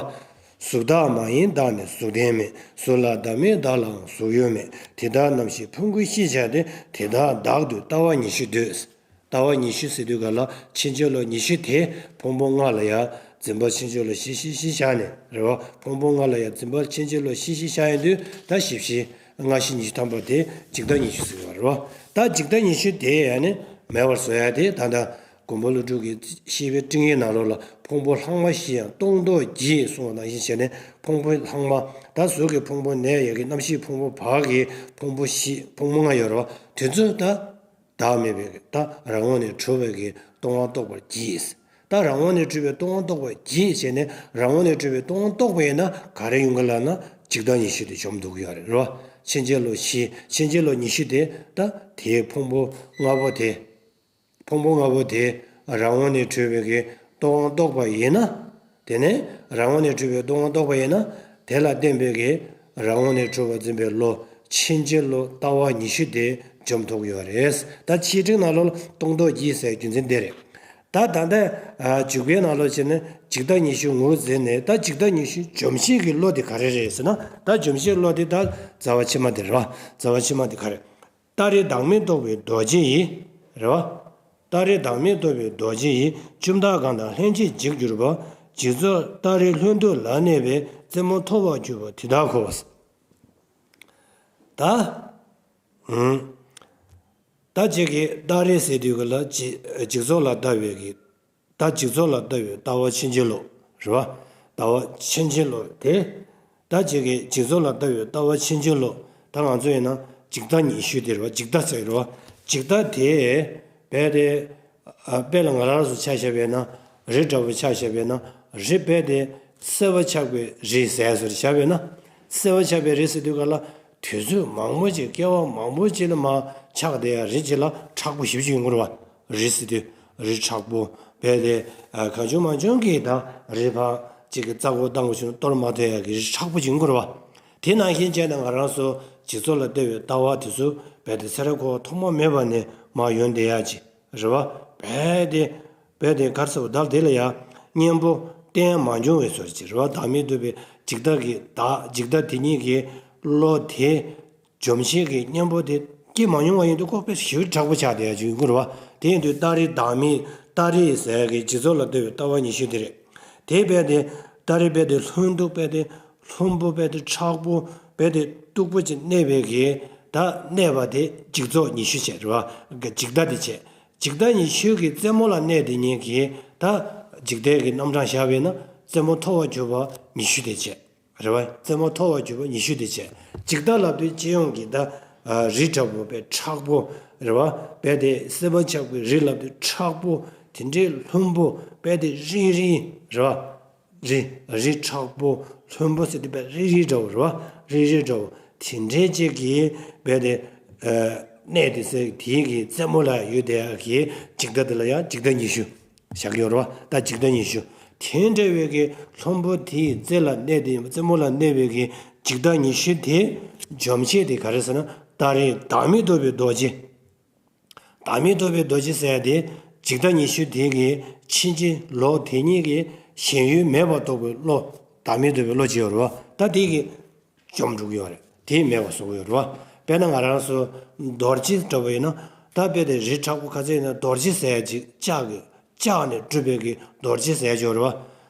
གཟུགས་བདག་མ་ཡིན་བདག་ནི་གཟུགས་ལྡན་མིན། གཟུགས་ལ་བདག་མེད་བདག་ལའང་གཟུགས་ཡོད་མིན། དེ་དག་རྣམ་ཤེས་ཕུང་པོའི་གཤིས་བྱས་ཏེ། དེ་དག་བདག་ཏུ་ལྟ་བ་ཉི་ཤུ་འདོད། ལྟ་བ་ཉི་ཤུ་ཟེར་དུས་ག་ལ་ཕྱིན་ཅི་ལོག་ཉི་ཤུ་དེ་ཕུང་པོ་ལྔ་ལ་ཡང་འཛིན་པ་ཕྱིན་ཅི་ལོག་བཞི་བཞི་བཞི་བཞག་ནས་རེད་བ། ཕུང་པོ་ལྔ་ལ་ཡང་འཛིན་པ་ཕྱིན་ཅི་ལོག་བཞི་བཞི་བཞག་ཡོང་དུས་ད་བཞི་བཞི་ལྔ་བཞི་ཉི་ཤུ་ཐམ་པ་དེ་འཇིག་ལྟ་ཉི་ཤུ་ཟེར་བ་རེད་བ། ད་འཇིག་ལྟ་ཉི་ཤུ་དེ་ཡང་ནི་མེད་པར་བཟོ་ཡ་དེ་ད་ལྟ་མགོན་པོ་ཀླུ་སྒྲུབ་ཀྱི་བཤེས་པའི་སྤྲིང་ཡིག་ནང་ལོགས་ལ་ཕུང་པོ་ལྷག་མ་བཞི་ཡང་སྟོང་རྟོགས་བགྱིད་གསུངས་པ་ནང་བཞིན་བྱས་ནས་ཕུང་པོ་ལྷག་མ་ད་གཟུགས་ཀྱི་ཕུང་པོ་ནས་ཡ་གི་རྣམ་ཤེས་ཕུང་པོ་བར་གྱི་ཕུང་པོ་བཞི་ཕུང་པོ་ལྔ་ཡོད་རེད་བ། དེ་ཚོ་ད་བདག་མེད་པའི་ད་རང་ངོས་ནས་གྲུབ་པའི་གི་སྟོང་པ་རྟོགས་པར་བགྱིད། ད་རང་ངོས་ནས་གྲུབ་པའི་སྟོང་པ་རྟོགས་པར་བགྱིད་བྱས་ནས་རང་ངོས་ནས་གྲུབ་པའི་སྟོང་པ་རྟོགས་པ་ཡིན་ན་ག་རེ་ཡོང་གི་ལབ་ན་འཇིག་ལྟ་ཉི་ཤུ་དེ་འཇོམས་ཐུབ་ཀྱི་ཡོད་རེད་རེད་བ། ཕྱིན་ཅི་ལོག་བཞི་ཕྱིན་ཅི་ལོག་ཉི་ཤུ་དེ་ད་དེའི་ཕུང་པོ་ལྔ་པོ་དེ། ཕུང་པོ་ལྔ་པོ་དེ་རང་ངོས་ནས་གྲུབ་པའི་གི་སྟོང་པ་རྟོགས་པ་ཡིན་ན། དེ་ནས་རང་ངོས་ནས་གྲུབ་པའི་སྟོང་པ་རྟོགས་པ་ཡིན་ན། དེ་ལ་བརྟེན་པའི་གི་རང་ངོས་ནས་གྲུབ་པ་འཛིན་པའི་བློ་ཕྱིན་ཅི་ལོག་ལྟ་བ་ཉི་ཤུ་དེ་འཇོམས་ཐུབ་ཀྱི་ཡོད་རེད། ད་བཤེས་སྤྲིང་ནང་ལོགས་ལ་སྟོང་རྟོགས་བགྱིད་ཟེར་རྒྱུ་མཚན་དེ་རེད། ད་ད་ལྟ་འཇུག་པའི་ནང་ལོགས་བྱས་ན་འཇིག་ལྟ་ཉི་ཤུ་ངོས་འཛིན་ནས་ད་འཇིག་ལྟ་ཉི་ཤུ་འཇོམས་བྱེད་ཀྱི་བློ་དེ་ག་རེ་རེད་ཟེར་ན། ད་འཇོམས་བྱེད་བློ་དེ་ད་རྩ་བ་ཕྱི་མ་དེ་རེད་བ། རྩ་བ་ཕྱི་མ་དེ་ག་རེ། ལྟ་རེ་བདག་མེད་རྟོགས་པའི་རྡོ་རྗེ་ཡིས། རེད་བ། ལྟ་རེ་བདག་མེད་རྟོགས་པའི་རྡོ་རྗེ་ཡིས། ཅུམ་ཐག་གང་དང་ལྷན་ཅིག་འཇིག་གྱུར་པ། འཇིག་ཚོགས་ལྟ་རེ་ལྷུན་སྟུག་ལ་གནས་པའི། རྩེ་མོ་མཐོ་བར་གྱུར་པ་དེ་དག་གོ། ད། ཨུམ། ད་ཅིག་གི་ལྟ་རེ་ཟེར་དུས་ག་ལ་འཇིག་འཇིག་ཚོགས་ལ་ལྟ་བའི་གི་ད་འཇིག་ཚོགས་ལ་ལྟ་བའི་ལྟ་བ་ཕྱིན་ཅི་ལོག་རེད་བ། ལྟ་བ་ཕྱིན་ཅི་ལོག་དེ། ད་ཅིག་གི་འཇིག་ཚོགས་ལ་ལྟ་བའི་ལྟ་བ་ཕྱིན་ཅི་ལོག་ད་ང་ཚོ་ཡིན་ན་འཇིག་ལྟ་ཉི་ཤུ་དེ་རེད་བ། འཇིག་ལྟ་ཟེར་རེད་བ། འཇིག་ལྟ་དེ་རྦད་དེ་ཨ་དཔེ་ལ་ང་རང་ཚོ་ཆ་བཞག་པས་ན་རི་འདྲ་པོ་ཆ་བཞག་པས་ན་རི་རྦད་དེ་སེར་པོ་ཆགས་པའི་རི་ཟེར་སོ་བཞག་པས་ན། སེར་པོ་ཆགས་པའི་རི་ཟེར་དུས་ག་ལ་དུས་ཚོད་མང་པོ་ཅིག་བསྐལ་པ་མང་པོ་ཅིག་ལ་མར་ཆགས་བསྡད་ཡ་རི་ཅིག་ལ་མཁྲེགས་པོ་ཞེ་པོ་ཅིག་ཡོང་གི་རེད་བ། རི་ཟེར་དུས་རི་མཁྲེགས་པོ་རྦད་དེ་ཨ་གང་བྱུང་མང་བྱུང་གིས་ད་རི་ཕར་ཅིག་གི་རྩ་འགོ་བཏང་དགོས་བྱུང་ན་གཏོར་མ་ཐེབས་ཡག་གི་རི་མཁྲེགས་པོ་ཅིག་ཡོང་གི་རེད་བ། དེ་ནང་བཞིན་བྱས་ནས་ང་རང་ཚོ་འཇིག་ཚོགས་ལ་ལྟ་བའི་ལྟ་བ་དེ་ཚོ་རྦད་དེ་ཚེ་རབས་འཁོར་བ་ཐོག་མ་མེད་པ་ནས་མར་ཡོང་བསྡད་ཡག་ཅིག་རེད་བ། རྦད་དེ་རྦད་དེ་ག་རེ་ཟེར་བ་ད་དེ་ལ་ཡང་གཉེན་པོ་བསྟེན་མ་མྱོང་བའི་ཚོར་ཅིག་རེད་བ། བདག་མེད་རྟོགས་པའི་འཇིག་ལྟ་གི་བདག་འཇིག་ལྟ་དེ་ཉིད་ཀྱི་བློ་དེ། འཇོམས་བྱེད་ཀྱི་གཉེན་པོ་དེ་སྐྱེ་མ་མྱོང་བ་ཡིན་དུས་ཁོ་དཔེ་ཞེ་པོ་མཁྲེགས་པོ་ཆགས་བསྡད་ཡ་ཅིག་ཡོང་གི་རེད་བ། དེ་ཡིན་དུས་ལྟ་རེ་བདག་མེད་ལྟ་རེ་ཟེར་ཡ་གི་འཇིག་ཚོགས་ལ་ལྟ་བའི་ལྟ་བ་ཉི་ཤུ་དེ་རེད། དེ་རྦད་དེ་ལྟ་རེ་རྦད་དེ་ལྷུན་སྡུག་རྦད་དེ་ལྷུན་པོ་རྦད་དེ་མཁྲེགས་པོ་རྦད་དེ་སྟུག་པོ་ཅིག་གནས་པའི་གི་ད་གནས་པ་དེ་འཇིག་ཚོགས་ཉི་ཤུ་བྱས་རེད་བ། འཇིག་ལྟ་དེ་བྱས། འཇིག་ལྟ་ཉི་ཤུ་གི་རྩེ་མོ་ལ་གནས་དེ་ཉིད་ཀྱི་ད་འཇིག་ལྟའི་གི་རྣམ་གྲངས་བཞག་པས་ན་རྩེ་མོ་མཐོ་བར་གྱུར་པ་ཉི་ཤུ་དེ་བྱས། རེད་བ། རྩེ་མོ་མཐོ་བར་གྱུར་པ་ཉི་ཤུ་དེ་བྱས། འཇིག་ལྟ་ལབ་དུས་སྤྱི་ཡོངས་ཀྱི་ད་རི་འདྲ་པོ་དཔེ་མཁྲེགས་པོ་རེད་བ། རྦད་དེ་སེར་པོ་ཆགས་པའི་རི་ལབ་དུས་མཁྲེགས་པོ་དེ་འདྲའི་ལྷུན་པོ་རྦད་དེ་རིལ་རིལ་རེད་བ། རི་རི་མཁྲེགས་པོ་ལྷུན་པོ་ཟེར་དུས་དཔེ་རིལ་རིལ་འདྲ་བོ་རེད་བ། རིལ་རིལ་འདྲ་བོ་དེ་འདྲའི་ཅིག་གི་རྦད་དེ་གནས་དེ་ཟེར་དེའི་གི་རྩེ་མོ་ལ་ཡོད་བསྡད་ཡག་གི་འཇིག་ལྟ་དེ་ལ་ཡང་འཇིག་ལྟ་ཉི་ཤུ། བཞག་ཡོད་རེད་བ། ད་འཇིག་ལྟ་ཉི་ཤུ། དེ་འདྲ་བའི་གི་ལྷུན་པོ་དེའི་རྩེ་ལ་གནས་ཏེ་རྩེ་མོ་ལ་གནས་པའི་གི་འཇིག་ལྟ་ཉི་ཤུ་དེ་འཇོམས་བྱེད་དེ་ག་རེ་ཟེར་ན་ལྟ་རེ་བདག་མེད་རྟོགས་པའི་རྡོ་རྗེ། བདག་མེད་རྟོགས་པའི་རྡོ་རྗེ་ཟེར་ཡ་དེ་འཇིག་ལྟ་ཉི་ཤུ་དེ་གི་ཕྱིན་ཅི་ལོག་དེ་ཉིད་ཀྱི་ཞེན་ཡུལ་མེད་པར་རྟོགས་པའི་བློ། བདག་མེད་རྟོགས་པའི་བློ་ཅིག་ཡོད་རེད་བ། ད་དེ་གི་འཇོམས་འགྲོ་གི་ཡོད་རེད། དེ་མེད་པ་བཟོ་གི་ཡོད་རེད་བ། དཔེར་ན་ང་རང་ཚོ་རྡོ་རྗེ་འདྲ་པོ་ཡིན་ན་ ད་དཔེ་དེ་རི་དྲག་པོ་ག་ཚོད་ཡིན་ན་རྡོ་རྗེ་ཟེར་ཡ་ཅིག་ལྕགས་ཀྱི་ལྕགས་ནས་གྲུབ་པའི་གི་རྡོ་རྗེ་ཟེར་ཡ་ཅིག་ཡོད་རེད་བ།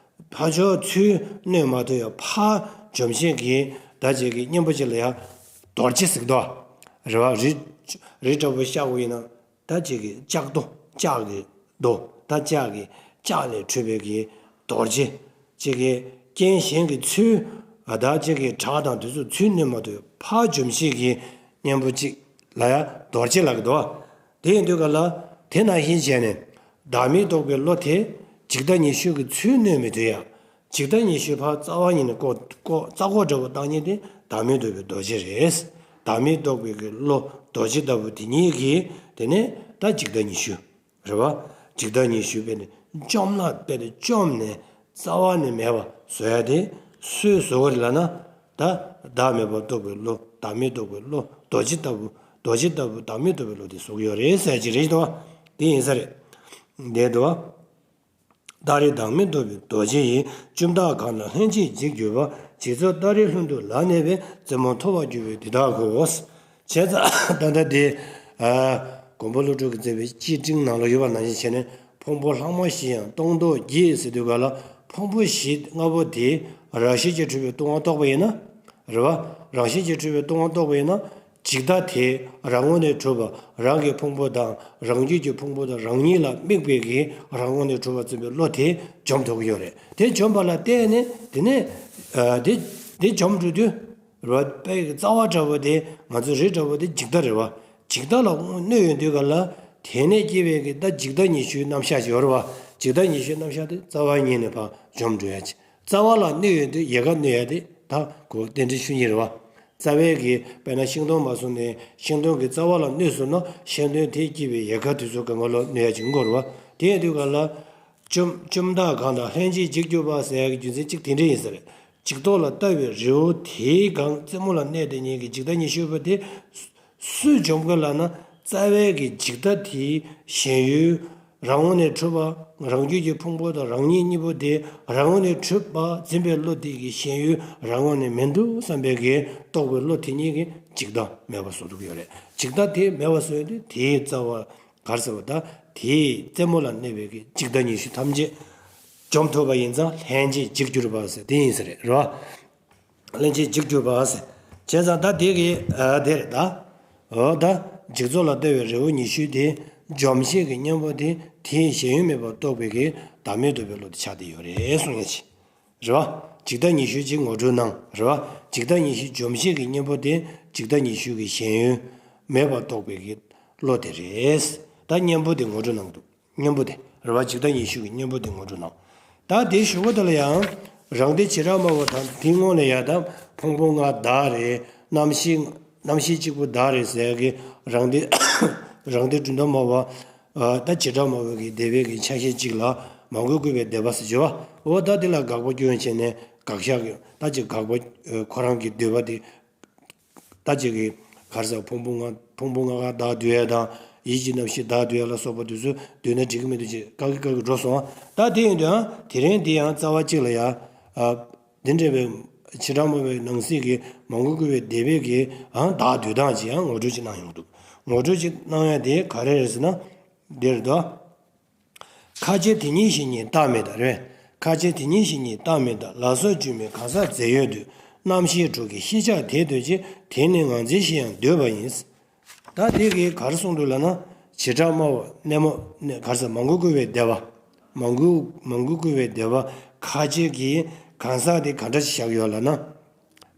ཕར་ཕྱོགས་ཚུར་གནོན་མ་ཐུབ་ཡ་ཕར་འཇོམས་བྱེད་ཀྱི་ད་ཅིག་གི་གཉེན་པོ་ཅིག་ལ་ཡ་རྡོ་རྗེ་ཟེར་གི་འདུག་བ། རེད་བ། རི་རི་དྲག་པོ་གཤགས་པ་ཡིན་ན། ད་ཅིག་གི་ལྕགས་རྡོ་ལྕགས་ཀྱི་རྡོ་ད་ལྕགས་ཀྱི་ལྕགས་ལས་གྲུབ་པའི་གི་རྡོ་རྗེ། ཅིག་གི་རྐྱེན་གཞན་གྱི་ཚུལ། ཨ་ད་ཅིག་གི་བྲག་དང་དེ་ཚོ་ཚུར་གནོན་མ་ཐུབ་ཕར་འཇོམས་བྱེད་ཀྱི་གཉེན་པོ་ཅིག་ལ་ཡ་རྡོ་རྗེ་ལབ་ཀྱི་འདུག་བ། དེ་ཡིན་དུས་ག་ལ་དེ་ནང་བཞིན་བྱས་ནས་བདག་མེད་རྟོགས་པའི་བློ་དེ་འཇིག་ལྟ་ཉི་ཤུ་གི་ཚུལ་གནོན་མི་ཐུབ་ཡ། འཇིག་ལྟ་ཉི་ཤུ་ཕར་རྩ་བ་ཉིད་ནས་ཀོ་ཀོ་རྩ་ཀོ་འདྲ་པོ་བཏང་མཁན་དེ་བདག་མེད་རྟོགས་པའི་རྡོ་རྗེ་རེད། བདག་མེད་རྟོགས་པའི་གི་བློ་རྡོ་རྗེ་ལྟ་བུ་དེ་ཉིད་ཀྱིས་དེ་ནས་ད་འཇིག་ལྟ་ཉི་ཤུ། རེད་བ། འཇིག་ལྟ་ཉི་ཤུ་དཔེ་ནི་བཅོམ་ན་དཔེ་དེ་བཅོམ་ནས་རྩ་བ་ནས་མེད་པ་བཟོ་ཡ་དེ་སུས་བཟོ་བ་རེད་ལབ་ན། ད་བདག་མེད་པར་རྟོགས་པའི་བློ་བདག་མེད་རྟོགས་པའི་བློ་རྡོ་རྗེ་ལྟ་བུ་རྡོ་རྗེ་ལྟ་བུ་བདག་མེད་རྟོགས་པའི་བློ་དེ་བཟོ་གི་ཡོད་རེད་ཟེར་གྱི་རེད་དོ། དེ་ཡིན་ས་རེད། འདས་དོ། སྟ་རེ་བདག་མེད་རྟོགས་པའི་རྡོ་རྗེ་ཡིས། བཅོམ་ཐབས་གང་ལ་ལྷན་ཅིག་འཇིག་གྱུར་པ། འཇིག་ཚོགས་སྟ་རེ་ལྷུན་སྡུག་ལ་གནས་པའི། རྩེ་མོ་མཐོ་བར་གྱུར་པའི་དེ་དག་གོ། བྱས་ཙང་ད་ལྟ་དེ། ཨ། མགོན་པོ་ཀླུ་སྒྲུབ་ཀྱིས་མཛད་པའི་བཅིངས་འགྲོལ་ནང་ལ་ཡོད་པ་ནང་བཞིན་བྱས་ནས་ཕུང་པོ་ལྷག་མ་བཞི་ཡང་སྟོང་ཟློག་བགྱིས་ཟེར་དུས་ག་ལ་ཕུང་པོ་བཞི་ལྔ་པོ་དེ་རང་བཞིན་གྱིས་གྲུབ་པའི་སྟོང་པ་རྟོགས་པ་ཡིན་ན། རེད་བ། རང་བཞིན་གྱིས་གྲུབ་པའི་སྟོང་པ་རྟོགས་པ་ཡིན་ན། འཇིག་ལྟ་དེ་རང་ངོས་ནས་གྲུབ་པ་རང་གི་ཕུང་པོ་དང་རང་རྒྱུད་ཀྱི་ཕུང་པོ་དང་རང་ཉིད་ལ་དམིགས་པའི་གི་རང་ངོས་ནས་གྲུབ་པ་འཛིན་པའི་བློ་དེ་འཇོམས་ཐུབ་ཀྱི་ཡོད་རེད། དེ་འཇོམས་པ་ལ་བརྟེན་ནས་དེ་ནས་ཨ་དེ་དེ་འཇོམས་འགྲོ་དུས་རེད་བ། དཔེ་གི་རྩ་བ་འདྲ་བོ་དེ་ང་ཚོའི་རི་འདྲ་བོ་དེ་འཇིག་ལྟ་རེད་བ། འཇིག་ལྟ་ལ་གནོད་ཡོང་དུས་ག་ལ་དེ་ནས་སྐྱེས་པའི་གི་ད་འཇིག་ལྟ་ཉི་ཤུའི་རྣམ་གཞག་ཅིག་ཡོད་རེད་བ། འཇིག་ལྟ་ཉི་ཤུའི་རྣམ་གཞག་དེ་རྩ་བ་ཉིད་ནས་ཕར་འཇོམས་འགྲོ་ཡ་ཅིག་རྩ་བ་ལ་གནོད་ཡོད་དུས་ཡལ་ག་གནོད་ཡ་དེ་ད་གོ་རྟེན་འབྲེལ་ཆོས་ཉིད་རེད་བ། རྩ་བའི་གི་དཔེར་ན་ཤིང་སྡོང་མ་བཟུང་ནས་ཤིང་སྡོང་གི་རྩ་བ་ལ་གནོད་སོང་ན་ཤིང་སྡོང་དེ་སྐྱེས་པའི་ཡལ་ག་དེ་ཚོ་གང་ག་ལ་གནོད་ཡ་ཅིག་འགོར་བ། དེ་ཡིན་དུས་ག་ལ་བཅོམ་བཅོམ་ཐབས་གང་དང་ལྷན་ཅིག་འཇིག་གྱུར་པ་ཟེར་ཡ་གི་རྒྱུ་མཚན་གཅིག་དེ་འདྲ་ཡིན་ས་རེད། འཇིག་ལྟ་ལ་ལྟ་བའི་རི་བོ་དེའི་སྒང་རྩེ་མོ་ལ་གནས་དེ་ཉིད་ཀྱི་འཇིག་ལྟ་ཉི་ཤུ་པ་དེ། སུས་འཇོམས་དགོས་ལབ་ན། རྩ་བའི་གི་འཇིག་ལྟ་དེའི་ཞེན་ཡུལ། རང་ངོས་ནས་གྲུབ་པ། རང་རྒྱུད་ཀྱི་ཕུང་པོ་དང་རང་ཉིད་གཉིས་པོ་དེ་རང་ངོས་ནས་གྲུབ་པ་འཛིན་པའི་བློ་དེ་གི་ཞེན་ཡུལ་རང་ངོས་ནས་མི་འདུག་བསམ་པའི་གི་རྟོག་པའི་བློ་དེ་ཉིད་ཀྱིས་འཇིག་ལྟ་མེད་པ་བཟོ་ཐུབ་ཀྱི་ཡོད་རེད། འཇིག་ལྟ་དེ་མེད་པ་བཟོས་ཏེ་དེའི་རྩ་བ་གར་ཟེར་བ་ད་དེའི་རྩེ་མོ་ལ་གནས་པའི་གི་འཇིག་ལྟ་ཉི་ཤུ་ཐམས་ཅད་འཇོམས་ཐུབ་པ་ཡིན་ཙང་ལྷན་ཅིག་འཇིག་གྱུར་པ་ཟེར་དེ་ཡིན་ས་རེད། རེད་བ། ལྷན་ཅིག་འཇིག་གྱུར་པ་ཟེར། བྱས་ཙང་ད་དེ་གི་ཨ་དེ་རེད་ད། འོ་ད་འཇིག་ཚོགས་ལ་ལྟ་བའི་རི་བོ་ཉི་ཤུ་དེ་འཇོམས་བྱེད་ཀྱི་གཉེན་པོ་དེ་དེའི་ཞེན་ཡུལ་མེད་པར་རྟོགས་པའི་གི་བདག་མེད་རྟོགས་པའི་བློ་དེ་ཆགས་བསྡད་ཡོད་རེད་གསུང་ཡ་ཅིག་རེད་བ། འཇིག་ལྟ་ཉི་ཤུ་ཅིག་ངོ་སྤྲོད་གནང་རེད་བ། འཇིག་ལྟ་ཉི་ཤུ་འཇོམས་བྱེད་ཀྱི་གཉེན་པོ་དེ་འཇིག་ལྟ་ཉི་ཤུ་གི་ཞེན་ཡུལ་མེད་པར་རྟོགས་པའི་གི་བློ་དེ་རེད། ད་གཉེན་པོ་དེ་ངོ་སྤྲོད་གནང་འདུག་གཉེན་པོ་དེ་རེད་བ། འཇིག་ལྟ་ཉི་ཤུ་གི་གཉེན་པོ་དེ་ངོ་སྤྲོད་གནང་། ད་དེའི་གཞུག་གུ་དེ་ལ་ཡང་རང་སྡེ་བྱེ་བྲག་སྨྲ་བ་དང་དེའི་སྔོན་ལ་ཡ་ད་ཕུང་པོ་ལྔ་བདག་རེད། རྣམ་ཤེས་རྣམ་ཤེས་གཅིག་པུ་བདག་རེད་ཟེར་གི་རང་སྡེ་རང་སྡེ་གྲུབ་མཐའ་སྨྲ་བ། ད་བྱེ་བྲག་སྨྲ་བ་གི་སྡེ་པའི་གི་ཆ་ཤས་གཅིག་ལ་མང་པོས་བཀོད་པའི་སྡེ་པ་ཟེར་གྱི་ཡོད་བ། འོ་ད་དེ་ལ་དགག་པ་སྐྱོན་བྱས་ནས་དགག་བཞག་གི་ད་ཅིག་དགག་པ་ཁོ་རང་གི་འདོད་པ་དེ། ད་ཅིག་གིས་ག་རེ་ཟེར། ཕུང་པོ་ལྔ་ཕུང་པོ་ལྔ་ཀ་བདག་འདོད་ཡ་དང་ཡིད་ཀྱི་རྣམ་ཤེས་བདག་འདོད་ཡ་ལ་སོགས་པ་དེ་ཚོ་འདོད་ན་འགྲིག་གི་མི་འདུག་ཅེས་བཀག་གི་བཀག་གི་འགྲོ་སོང་། ད་དེ་ཡིན་དུས་ཡང་དེ་རིང་འདི་ཡང་རྩ་བ་གཅིག་ལ་ཡ། ཨ། འདི་འདྲ་བའི་བྱེ་བྲག་སྨྲ་བའི་ནང་གསེས་ཀྱི་མང་པོས་བཀོད་པའི་སྡེ་པའི་གི་ཡང་བདག་འདོད་སྟངས་ཀྱི་ཡང་ངོ་སྤྲོད་ཅིག་གནང་ཡོང་འདུག་ངོ་སྤྲོད་ཅིག་གནང་ཡ་དེ་ག་རེ་རེད་ཟེར་ན། འདིར་དོ། ཁ་ཆེ་དེ་ཉིད་བཞིན་ཉིད་བདག་མེད་དང་རེད། ཁ་ཆེ་དེ་ཉིད་བཞིན་ཉིད་བདག་མེད་དང་ལ་སོགས་སྒྱུ་མའི་གང་ཟག་རྫས་ཡོད་འདོད། རྣམ་ཤེས་དྲུག་གི་ཤེས་བྱ་དེ་འདོད་ཅེས་དེ་ནི་ངང་འཛིན་ཞེས་ཡང་འདོད་པ་ཡིན། ད་དེ་གིས་ག་རེ་གསུངས་འདུག་ལབ་ན། བྱེ་བྲག་སྨྲ་བ་གནས་མ་ག་རེ་ཟེར། མང་པོས་བཀོད་པའི་སྡེ་པ། མང་པོས་མང་པོས་བཀོད་པའི་སྡེ་པ་ཁ་ཆེ་གི་གང་ཟག་དེ་ག་འདྲ་ཞིག་བཞག་ཡོད་ལབ་ན།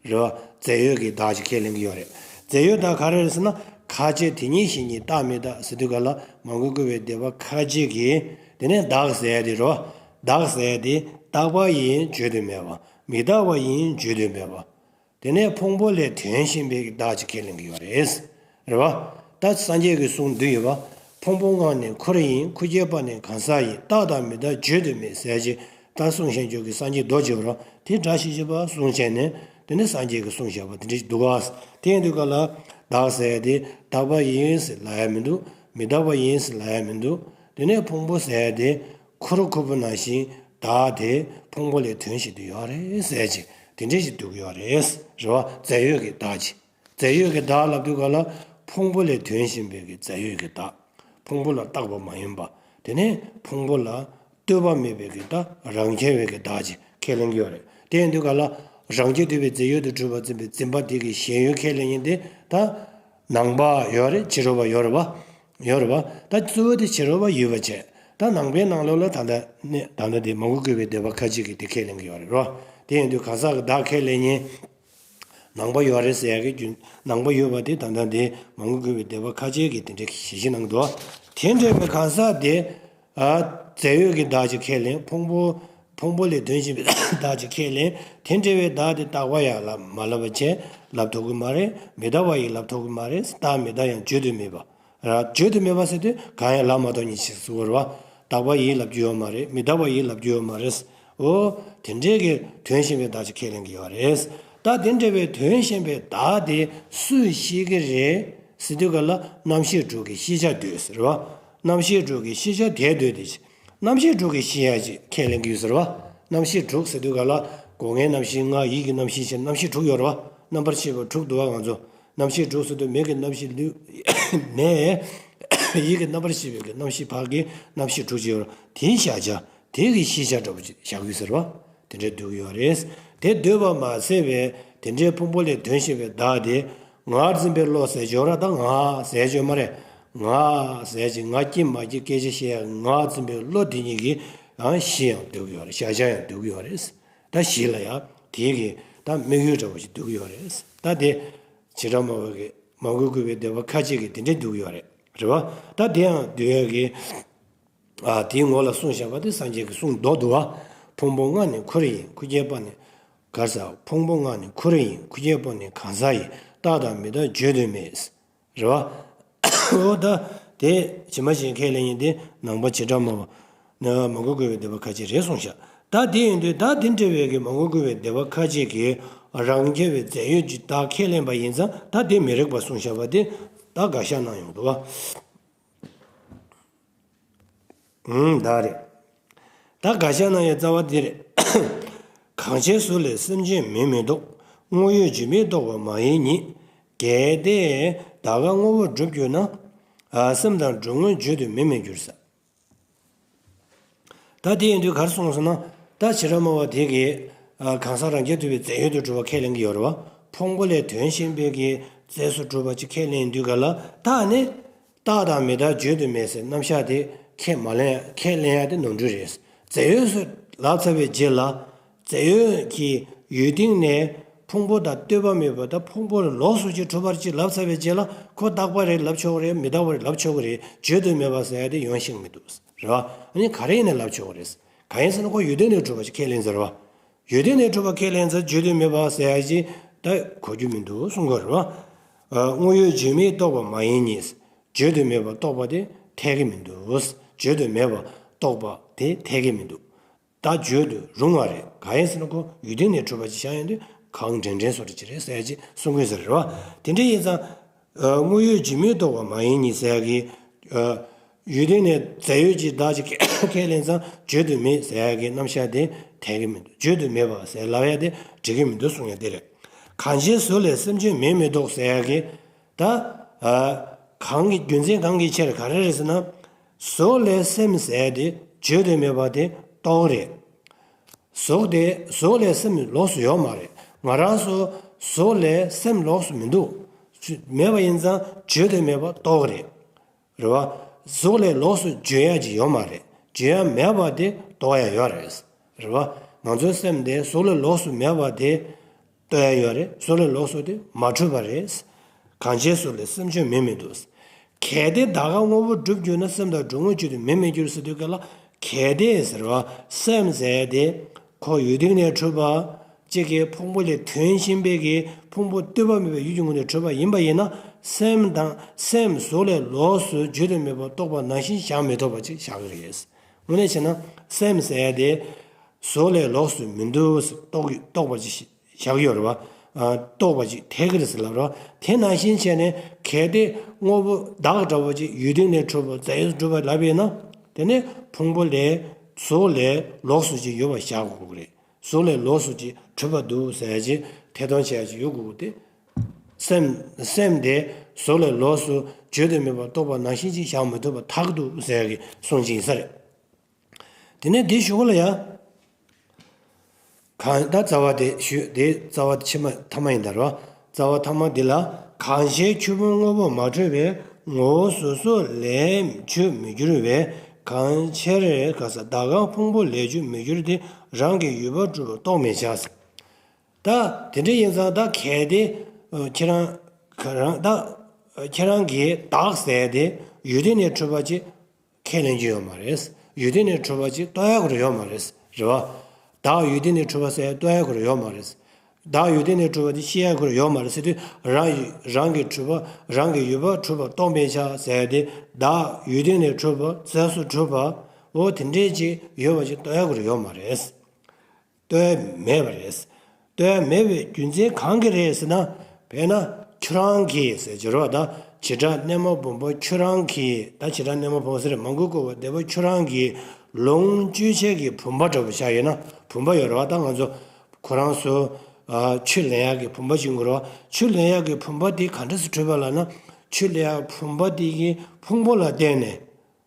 རེད་བ། རྫས་ཡོད་ཀྱི་བདག་ཅིག་ཁས་ལེན་གྱི་ཡོད་རེད། རྫས་ཡོད་བདག་ག་རེ་རེད་ཟེར་ན། ཁ་ཆེ་དེ་ཉིད་བཞིན་ཉིད་བདག་མེད་དང་ཟེར་དུས་ག་ལ་མང་པོས་བཀོད་པའི་སྡེ་པ་ཁ་ཆེ་གིས་དེ་ནས་བདག་ཟེར་ཡ་དེ་རེད་བ། བདག་ཟེར་ཡ་དེ་རྟག་པ་ཡིན་བརྗོད་དུ་མེད་པ། མི་རྟག་པ་ཡིན་བརྗོད་དུ་མེད་པ། དེ་ནས་ཕུང་པོ་ལས་དོན་གཞན་པའི་བདག་ཅིག་ཁས་ལེན་གྱི་ཡོད་རེད། རེད་བ། ད་སངས་རྒྱས་ཀྱི་གསུང་འདི་ཡོད་པ། ཕུང་པོ་ལྔ་ནི་འཁོར་ཡིན། ཁུ་སྐྱེས་པ་ནི་གང་ཟག་ཡིན། རྟག་དང་མི་རྟག་བརྗོད་དུ་མེད་ཟེར་ཅིག་ད་གསུང་བཤད་རྒྱུད་ཀྱི་སངས་རྒྱས་རྡོ་རྗེ་བ་ར་དེ་འདྲ་ཞིག་བྱེད་པ་གསུང་བྱས་ནས་དེ་ནི་སངས་རྒྱས་ཀྱི་གསུང་བཞག་པ་དེ་འདྲ་ཞིག་འདུག་ག་དེ་ཡིན་དུས་ག་ལ་བདག་ཟེར་ཡ་དེ་རྟག་པ་ཡིན་ཟེར་ལབ་ཡ་མི་འདུག་མི་རྟག་པ་ཡིན་ཟེར་ལབ་ཡ་མི་འདུག་དེ་ནས་ཕུང་པོ་ཟེར་ཡ་དེ་ཁུ་རུ་ཁུ་བུ་ནང་བཞིན་བདག་དེ་ཕུང་པོ་ལས་དོན་བྱེད་དུ་ཡོད་རེད་ཟེར་ཅིག་དེ་འདྲ་ཞིག་འདུག་ཡོད་རེད། རེད་བ། རྫས་ཡོད་ཀྱི་བདག་ཅིག་རྫས་ཡོད་ཀྱི་བདག་ལབ་དུས་ག་ལ་ ཕུང་པོ་ལས་དོན་གཞན་པའི་གི་རྫས་ཡོད་ཀྱི་བདག་ཕུང་པོ་ལ་བཏགས་པ་མ་ཡིན་པ། དེ་ནས་ཕུང་པོ་ལ་ལྟོས་པ་མེད་པའི་གི་བདག་རང་རྐྱ་བའི་གི་བདག་ཅེས་ཁས་ལེན་གྱི་ཡོད་རེད། དེ་ཡིན་དུས་ག་ལ་རང་རྐྱ་འདོད་པའི་རྫས་ཡོད་དུ་གྲུབ་པར་འཛིན་པའི་འཛིན་པ་དེ་གི་ཞེན་ཡུལ་ཁས་ལེན་ཡིན་ཏེ། ད་ནང་པ་ཡོད་རེད། ཕྱི་རོལ་པ་ཡོད་རེད་བ། ཡོད་རེད་བ། ད་གཙོ་བོ་དེ་ཕྱི་རོལ་པ་ཡུལ་པ་བྱས། ད་ནང་པའི་ནང་ལོགས་ལ་ད་ལྟ་ནི་ད་ལྟ་དེ་མ་གོ་དགོས་པའི་སྡེ་པ་ཁ་ཅིག་གིས་དེ་ཁས་ལེན་གྱི་ཡོད་རེད་རོ། དེ་ཡིན་དུས་གང་ཟག་གི་བདག་ཁས་ལེན་མཁན་ནང་པ་ཡོད་རེད་ཟེར་ཡག་གི་རྒྱུ། ནང་པ་ཡོད་པ་དེ་ད་ལྟ་དེ་མ་གོ་དགོས་པའི་སྡེ་པ་ཁ་ཅིག་གིས་དེ་འདྲའི་ཞལ་བཞེས་གནང་འདུག་དེ་འདྲ་བའི་གང་ཟག་དེ། ཨ། རྫས་ཡོད་ཀྱི་བདག་ཅེས་ཁས་ལེན། ཕུང་པོ། ཕུང་པོ་ལས་དོན་གཞན་པའི་བདག་ཅེས་ཁས་ལེན། དེ་འདྲ་བའི་བདག་དེ་རྟག་པ་ཡང་ལབ་མ་ལབ་པ་བྱས། ལབ་ཐུབ་ཀྱི་མ་རེད། མི་རྟག་པ་ཡིན་ལབ་ཐུབ་ཀྱི་མ་རེད། རྟག་མི་རྟག་ཡང་བརྗོད་དུ་མེད་པ། ར། བརྗོད་དུ་མེད་པ་ཟེར་དུས་གང་ཡང་ལབ་མ་ཐུབ་མཁན་ཞིག་ཟེར་བ་རེད་བ། རྟག་པ་ཡིན་ལབ་རྒྱུ་ཡོད་མ་རེད། མི་རྟག་པ་ཡིན་ལབ་རྒྱུ་ཡོད་མ་རེད། འོ། དེ་འདྲའི་གི་དོན་གཞན་པའི་བདག་ཅེས་ཁས་ལེན་གྱི་ཡོད་རེད། ད་དེ་འདྲ་བའི་དོན་གཞན་པའི་བདག་དེ་སུས་ཤེས་ཀྱི་རེད་ཟེར་དུས་ག་ལ་རྣམ་ཤེས་དྲུག་གི་ཤེས་བྱ་འདོད་ཟེར་བ། རྣམ་ཤེས་དྲུག་གི་ཤེས་བྱ་དེ་འདོད་དེ། རྣམ་ཤེས་དྲུག་གི་ཤེས་བྱ་ཅེས་ཁས་ལེན་གྱི་ཡོད་ཟེར་བ། རྣམ་ཤེས་དྲུག་ཟེར་དུས་ག་ལ་སྒོ་ལྔའི་རྣམ་ཤེས་ལྔ། ཡིད་ཀྱི་རྣམ་ཤེས་བྱས། རྣམ་ཤེས་དྲུག་ཡོད་རེད་བ། རྣམ་པར་ཤེས་པ་དྲུག་འདུག་བ་ང་ཚོ། རྣམ་ཤེས་དྲུག་ཟེར་དུས་མིག་གི་རྣམ་ཤེས་ལུས་ནས་ཡིད་ཀྱི་རྣམ་པར་ཤེས་པའི་གི་རྣམ་ཤེས་བར་གྱི་རྣམ་ཤེས་དྲུག་ཅིག་ཡོད་རེད། དེའི་བཞག་བྱ། དེ་གི་ཤེས་བྱ་འདྲ་པོ་ཅིག་བཞག་ཡོད་ཟེར་བ། དེ་འདྲའི་འདོད་ཀྱི་ཡོད་རེད། དེ་འདོད་པ་མ་ཟད་པའི་དེ་འདྲའི་ཕུང་པོ་ལས་དོན་གཞན་པའི་བདག་དེ་ངར་འཛིན་པའི་བློ་ཟེར་ཡོད་རེད། ད་ང་ཟེར་ཡོད་མ་རེད། ང་ཟེར་ཅིག་ང་སྐྱིད་མ་སྐྱིད་སྐད་ཆ་བཤད་ཡ་ངར་འཛིན་པའི་བློ་དེ་ཉིད་ཀྱི་ཡང་གཞི་ཡང་འདོད་ཀྱི་ཡོད་རེད། བཞག་བྱ་ཡང་འདོད་ཀྱི་ཡོད་རེད། ད་གཞི་ལ་ཡང་དེའི་གི་ད་དམིགས་ཡུལ་འདྲ་པོ་ཞིག་འདོད་ཀྱི་ཡོད་རེད། ད་དེ་བྱེ་བྲག་སྨྲ་བ་གི་མ་གོ་དགོས་པའི་སྡེ་པ་ཁ་ཅིག་གིས་དེ་འདྲ་འདོད་ཀྱི་ཡོད་རེད། རེད་བ། ད་དེ་ཡང་འདོད་ཡ་གི། ཨ། དེའི་ངོ་ལ་གསུངས་བཞག་པ་དེ་སངས་རྒྱས་ཀྱི་གསུང་མདོ་འདུག་བ། ཕུང་པོ་ལྔ་ནི་ཁུར་ཡིན་ཁུར་ཁྱེར་པོ་ནི། གར་ས། ཕུང་པོ་ལྔ་ནི་ཁུར་ཡིན་ཁུར་ཁྱེར་པོ་ནི་གང་ཟག་ཡིན། རྟག་དང་མི་རྟག་བརྗོད་དུ་མེད། རེད་བ། འོ་ད། དེ་ཇི་མ་ཞིག་ཁས་ལེན་ཡིན་ཏེ་ནང་པ་བྱེ་བྲག་སྨྲ་བ། ན་མ་གོ་དགོས་པའི་སྡེ་པ་ཁ་ཅིག་རེད་གསུངས་བཞག་ད་དེ་ཡིན་དུས་ད་དེ་འདྲ་བའི་གི་མ་གོ་དགོས་པའི་སྡེ་པ་ཁ་ཅིག་གིས་རང་རྐྱ་བའི་རྫས་ཡོད་ཀྱི་བདག་ཁས་ལེན་པ་ཡིན་ཙང་ད་དེ་མི་རིགས་པ་གསུངས་བཞག་པ་དེ་ད་དགག་བཞག་གནང་ཡོང་འདུག་བ། ཨུམ། ད་རེད། ད་དགག་བཞག་གནང་ཡའི་རྩ་བ་འདི་རེད། གང་ཕྱིར་གཟུགས་ལས་སེམས་ཅན་མིན་མི་རྟོག་དངོས་ཡོད་རྒྱུ་མིན་རྟོག་པ་མ་ཡིན་ཉིད། གལ་ཏེ་བདག་ག་དངོས་པོར་གྲུབ་གྱུར་ན། ཨ། སེམས་དང་གྲུབ་དངོས་བརྗོད་དུ་མེད་མི་འགྱུར་ས། ད་དེ་ཡིན་དུས་ག་རེ་གསུངས་སོང་ན། ད་བྱེ་བྲག་སྨྲ་བ་དེ་གིས། ཨ། གང་ཟག་རང་རྐྱ་ཐུབ་པའི་རྫས་ཡོད་དུ་གྲུབ་པ་ཁས་ལེན་གྱི་ཡོད་རེད་བ། ཕུང་པོ་ལས་དོན་གཞན་པའི་གི་རྫས་སུ་གྲུབ་པ་ཅིག་ཁས་ལེན་དུས་ག་ལ་ད་ནི། རྟག་དང་མི་རྟག་བརྗོད་དུ་མེད་ཟེར་རྣམ་གཞག་དེ་ཁས་མ་ལེན་ཁས་ལེན་ཡ་དེ་ནོར་འཁྲུལ་རེད། རྫས་ཡོད་ཟེར་ལབ་ཚར་བའི་རྗེས་ལ། རྫས་ཡོད་ཀྱི་ཡུལ་སྟེང་ནས་ཕུང་པོ་དང་ལྟོས་པ་མེད་པ་དང་ཕུང་པོ་ལ་ལོགས་སུ་ཅིག་གྲུབ་པར་ཅིག་ལབ་ཚར་བའི་རྗེས་ལ་ཁོ་རྟག་པ་རེད་ལབ་ཆོག་གི་རེད། མི་རྟག་པ་རེད་ལབ་ཆོག་གི་རེད། བརྗོད་དུ་མེད་པ་ཟེར་ཡ་དེ་ཡོང་ཤེས་ཀྱི་མི་འདུག་རེད་བ། ཨ་ནི་ག་རེ་ཡིན་ནའི་ལབ་ཆོག་གི་རེད། གང་ཡིན་ཟེར་ན་ཁོ་ཡུལ་སྟེང་ནས་གྲུབ་པ་ཅིག་ཁས་ལེན་ཟེར་བ། ཡུལ་སྟེང་ནས་གྲུབ་པ་ཁས་ལེན་ཚར་བརྗོད་དུ་མེད་པ་ཟེར་ཡ་ཅིག་ད་གོ་རྒྱུ་མི་འདུག་གསུང་གི་རེད་བ། ཨ། དངོས་ཡོད་རྒྱུ་མིན་རྟོག་པ་མ་ཡིན་ཉིད། བརྗོད་དུ་མེད་པ་རྟོགས་པ་དེ་འཐད་ཀྱི་མི་འདུག་བརྗོད་དུ་མེད་པ་རྟོགས་པ་དེ་འཐད་ཀྱི་མི་འདུག་ད་བརྗོད་དུ་རུང་བ་རེད། གང་ཡིན་ཟེར་ན་ཁོ་ཡུལ་སྟེང་ནས་གྲུབ་པ་ཅིག་བཞག་ཡོང་དུས་གང་དྲན་དྲན་བཟོ་འདྲ་ཅིག་རེད་ཟེར་ཡ་ཅིག་གསུང་གི་ཡོད་ས་རེད་བ། དེ་འདྲ་ཡིན་ཙང་། ཨ། དངོས་ཡོད་རྒྱུ་མིན་རྟོགས་པ་མ་ཡིན་ཉིད་ཟེར་ཡ་གི། ཨ། ཡུལ་སྟེང་ནས་རྫས་ཡོད་ཀྱི་བདག་ཅིག་ཁས་ལེན་ཙང་བརྗོད་དུ་མེད་ཟེར་ཡ་གི་རྣམ་གཞག་དེ་འཐད་ཀྱི་མི་འདུག་བརྗོད་དུ་མེད་པ་ཟེར་ལབ་ཡ་དེ་འགྲིག་གི་མི་འདུག་གསུང་ཡ་དེ་རེད། གང་ཕྱིར་གཟུགས་ལས་སེམས་ཅན་མིན་མི་རྟོག་ཟེར་ཡ་གི། ད། ཨ། གང་གི་རྒྱུ་མཚན་གང་གི་ཕྱིར་ག་རེ་རེད་ཟེར་ན། གཟུགས་ལས་སེམས་ཟེར་དེ་བརྗོད་དུ་མེད་པ་དེ་རྟོག་རེད། གཟུགས་དེ་གཟུགས་ལས་སེམས་ལོགས་སུ་ཡོད་མ་རེད། ང་རང་ཚོ་གཟུགས་ལས་སེམས་ལོགས་སུ་མི་འདུག་མེད་པ་ཡིན་ཙང་བརྗོད་དུ་མེད་པ་རྟོག་རེད། རེད་བ། གཟུགས་ལས་ལོགས་སུ་བརྗོད་ཡ་ཅིག་ཡོད་མ་རེད། བརྗོད་ཡ་མེད་པ་དེ་རྟོག་ཡ་ཡོད་རེད། རེད་བ། ང་ཚོའི་སེམས་དེ་གཟུགས་ལས་ལོགས་སུ་མེད་པ་དེ་རྟོགས་ཡ་ཡོད་རེད། གཟུགས་ལས་ལོགས་སུ་དེ་མ་གྲུབ་པ་རེད། གང་ཕྱིར་གཟུགས་ལས་སེམས་ཅན་མིན་མི་འདུག་གལ་ཏེ་བདག་ག་དངོས་པོར་གྲུབ་གྱུར་ན། སེམས་དང་གྲུབ་དངོས་བརྗོད་དུ་མེད་མི་འགྱུར་ཟེར་དུས་ག་ལ་གལ་ཏེ་ཟེར་བ་སེམས་ཟེར་དེ་ཁོ་ཡུལ་སྟེང་ནས་གྲུབ་པ་གཅིག་གི་ཕུང་པོ་ལས་དོན་གཞན་པའི་གི་ཕུང་པོ་ལྟོས་པ་མེད་པའི་ཡུལ་གྱི་ངོས་ནས་གྲུབ་པ་ཡིན་པ་ཡིན་ན། སེམས་དང་སེམས་གཟུགས་ལས་ལོགས་སུ་བརྗོད་དུ་མེད་པར་རྟོགས་པ་ནང་བཞིན་བཞག་མི་ཐུབ་པ་ཅིག་བཞག་གི་རེད། དངོས་གནས་བྱས་ན་སེམས་ཟེར་ཡ་དེ་གཟུགས་ལས་ལོགས་སུ་མི་འདུག་རྟོགས་རྟོགས་པ་ཅིག་བཞག་ཡོད་རེད་བ། ཨ། རྟོགས་པ་ཅིག་འཐད་ཀྱི་རེད་ཟེར་ལབ་རེད་བ། དེ་ནང་བཞིན་བྱས་ནས་གལ་ཏེ་དངོས་པོ་བདག་འདྲ་བོ་ཅིག་ཡུལ་སྟེང་ནས་གྲུབ་པ་རྫས་ཡོད་གྲུབ་པ་ལབ་ཡིན་ན། དེ་ནས་ཕུང་པོ་ལས་གཟུགས་ལས་ལོགས་སུ་ཅིག་ཡོད་པ་བཞག་དགོས་ཀྱི་རེད། གཟུགས་ལས་ལོགས་སུ་ཅིག་གྲུབ་པ་འདུག་ཟེར་ཡ་ཅིག་ཐེ་གཏོང་བྱེད་ཡ་ཅིག་ཡོད་དགོས་ཀྱི་དེ། སེམས་སེམས་དེ་གཟུགས་ལས་ལོགས་སུ་བརྗོད་དུ་མེད་པར་རྟོགས་པ་ནང་བཞིན་ཅིག་བཞག་མི་ཐུབ་པ་ཐག་ཏུ་ཟེར་གྱི་གསུང་ཅིག་ཡིན་ས་རེད། དེ་ནས་འདི་གཞུག་གུ་ལ་ཡང་། གང་ད་རྩ་བ་དེ་ཞུས་དེ་རྩ་བ་ཕྱི་མ་ཐ་མ་ཡིན་ད་རོ། རྩ་བ་ཐ་མ་འདི་ལ་གང་ཕྱིར་ཆོས་ཕུང་དངོས་པོ་མ་འཕྲོད་པའི་ངོ་བོ་གཟུགས་གཟུགས་ལས་བརྗོད་མི་འགྱུར་བས། གང་ཕྱིར་ག་ས་ད་གང་ཕུང་པོ་ལས་བརྗོད་མི་འགྱུར་ཏེ། རང་གི་ཡུལ་པ་གྲུབ་པ་རྟོགས་མི་བྱ། ད་དེ་འདྲ་ཡིན་ཙང་ད་གལ་ཏེ་ཁྱེད་རང་ག་རང་ད་ཁྱེད་རང་གིས་བདག་ཟེར་དེ་ཡུལ་དེ་ནས་འཕྲོས་པ་ཅིག་ཁས་ལེན་རྒྱུ་ཡོད་མ་རེད། ཡུལ་དེ་ནས་འཕྲོས་པ་ཅིག་རྟོགས་ཡག་གི་ཡོད་མ་རེད། རེད་བ། བདག་ཡུལ་དེ་ནས་འཕྲོས་པ་ཟེར་རྟོགས་ཡག་གི་ཡོད་མ་རེད། བདག་ཡུལ་དེ་ནས་འཕྲོས་པ་དེ་ཤེས་ཡག་གི་ཡོད་མ་རེད་ཟེར་དུས། རང་ཡུལ་རང་གི་གྲུབ་པ་རང་གི་ཡུལ་པ་གྲུབ་པ་རྟོགས་མི་བྱ་ཟེར་དེ། བདག་ཡུལ་དེ་ནས་འཕྲོས་པ་རྫས་སུ་གྲུབ་པ་འོ་དེ་འདྲས་ཅིག་ཡོད་པ་ཅིག་རྟོགས་ཡག་གི་ཡོད་མ་རེད། ལྟོས་མེད་པ་རེད། ལྟོས་མེད་པའི་རྒྱུ་མཚན་གང་གིས་རེད་ཟེར་ན། དཔེར་ན་ཁྱོད་རང་གིས་ཟེར་གྱི་རེད་བ། ད་བྱེ་བྲག་གནས་མ་བུམ་པ་ཁྱོད་རང་གིས། ད་བྱེ་བྲག་གནས་མ་བུམ་པ་ཟེར་མང་པོ་བཀོད་པ་དེ་བ་ཁྱོད་རང་གིས་ལོངས་སྤྱོད་བྱེད་ཀྱི་བུམ་པ་འདྲ་པོ་བཞག་ཡོད་ན། བུམ་པ་ཡོད་རེད་བ། ད་ང་ཚོ་ཁོ་རང་ཚོ་ཆུ་ལེན་ཡག་གི་བུམ་པ་ཅིག་ཡོད་རེད་བ། ཆུ་ལེན་ཡག་གི་བུམ་པ་དེ་ག་འདྲ་སེ་གྲུབ་པ་ལབ་ན། ཆུ་ལེན་ཡག་བུམ་པ་དེ་གི་ཕུང་པོ་ལ་བརྟེན་ནས།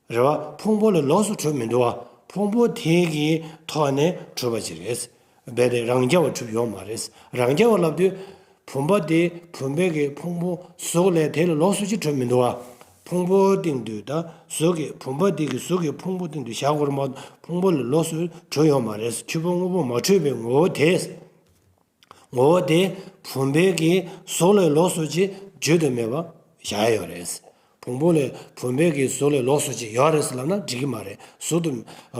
རེད་བ། ཕུང་པོ་ལས་ལོགས་སུ་གྲུབ་མི་འདུག་བ། ཕུང་པོ་དེ་གི་ཐོག་ནས་གྲུབ་པ་ཅིག་རེད། རྦད་དེ་རང་རྐྱ་བ་གྲུབ་ཡོད་མ་རེད། རང་རྐྱ་བ་ལབ་དུས། བུམ་པ་དེ་བུམ་པའི་གི་ཕུང་པོ་གཟུགས་ལས་དེ་ལས་ལོགས་སུ་ཅིག་གྲུབ་མི་འདུག་བ། ཕུང་པོའི་སྟེང་དུ་ད་གཟུགས་ཀྱི་བུམ་པ་དེ་གི་གཟུགས་ཀྱི་ཕུང་པོ་སྟེང་དུ་བཞག་དགོས་རེད་མ་གཏོགས་ཕུང་པོ་ལས་ལོགས་སུ་གྲུབ་ཡོད་མ་རེད། ཆོས་ཕུང་དངོས་པོ་མ་འཕྲོད་པའི་ངོ་བོ་དེ། ངོ་བོ་དེ་བུམ་པའི་གི་གཟུགས་ལས་ལོགས་སུ་ཅིག་བརྗོད་དུ་མེད་པ་བཞག་ཡོད་རེད། ཕུང་པོ་ལས་བུམ་པའི་གི་གཟུགས་ལས་ལོགས་སུ་ཅིག་ཡོད་རེད་ཟེར་ལབ་ན་འགྲིག་གི་མ་རེད། གཟུགས་དུ་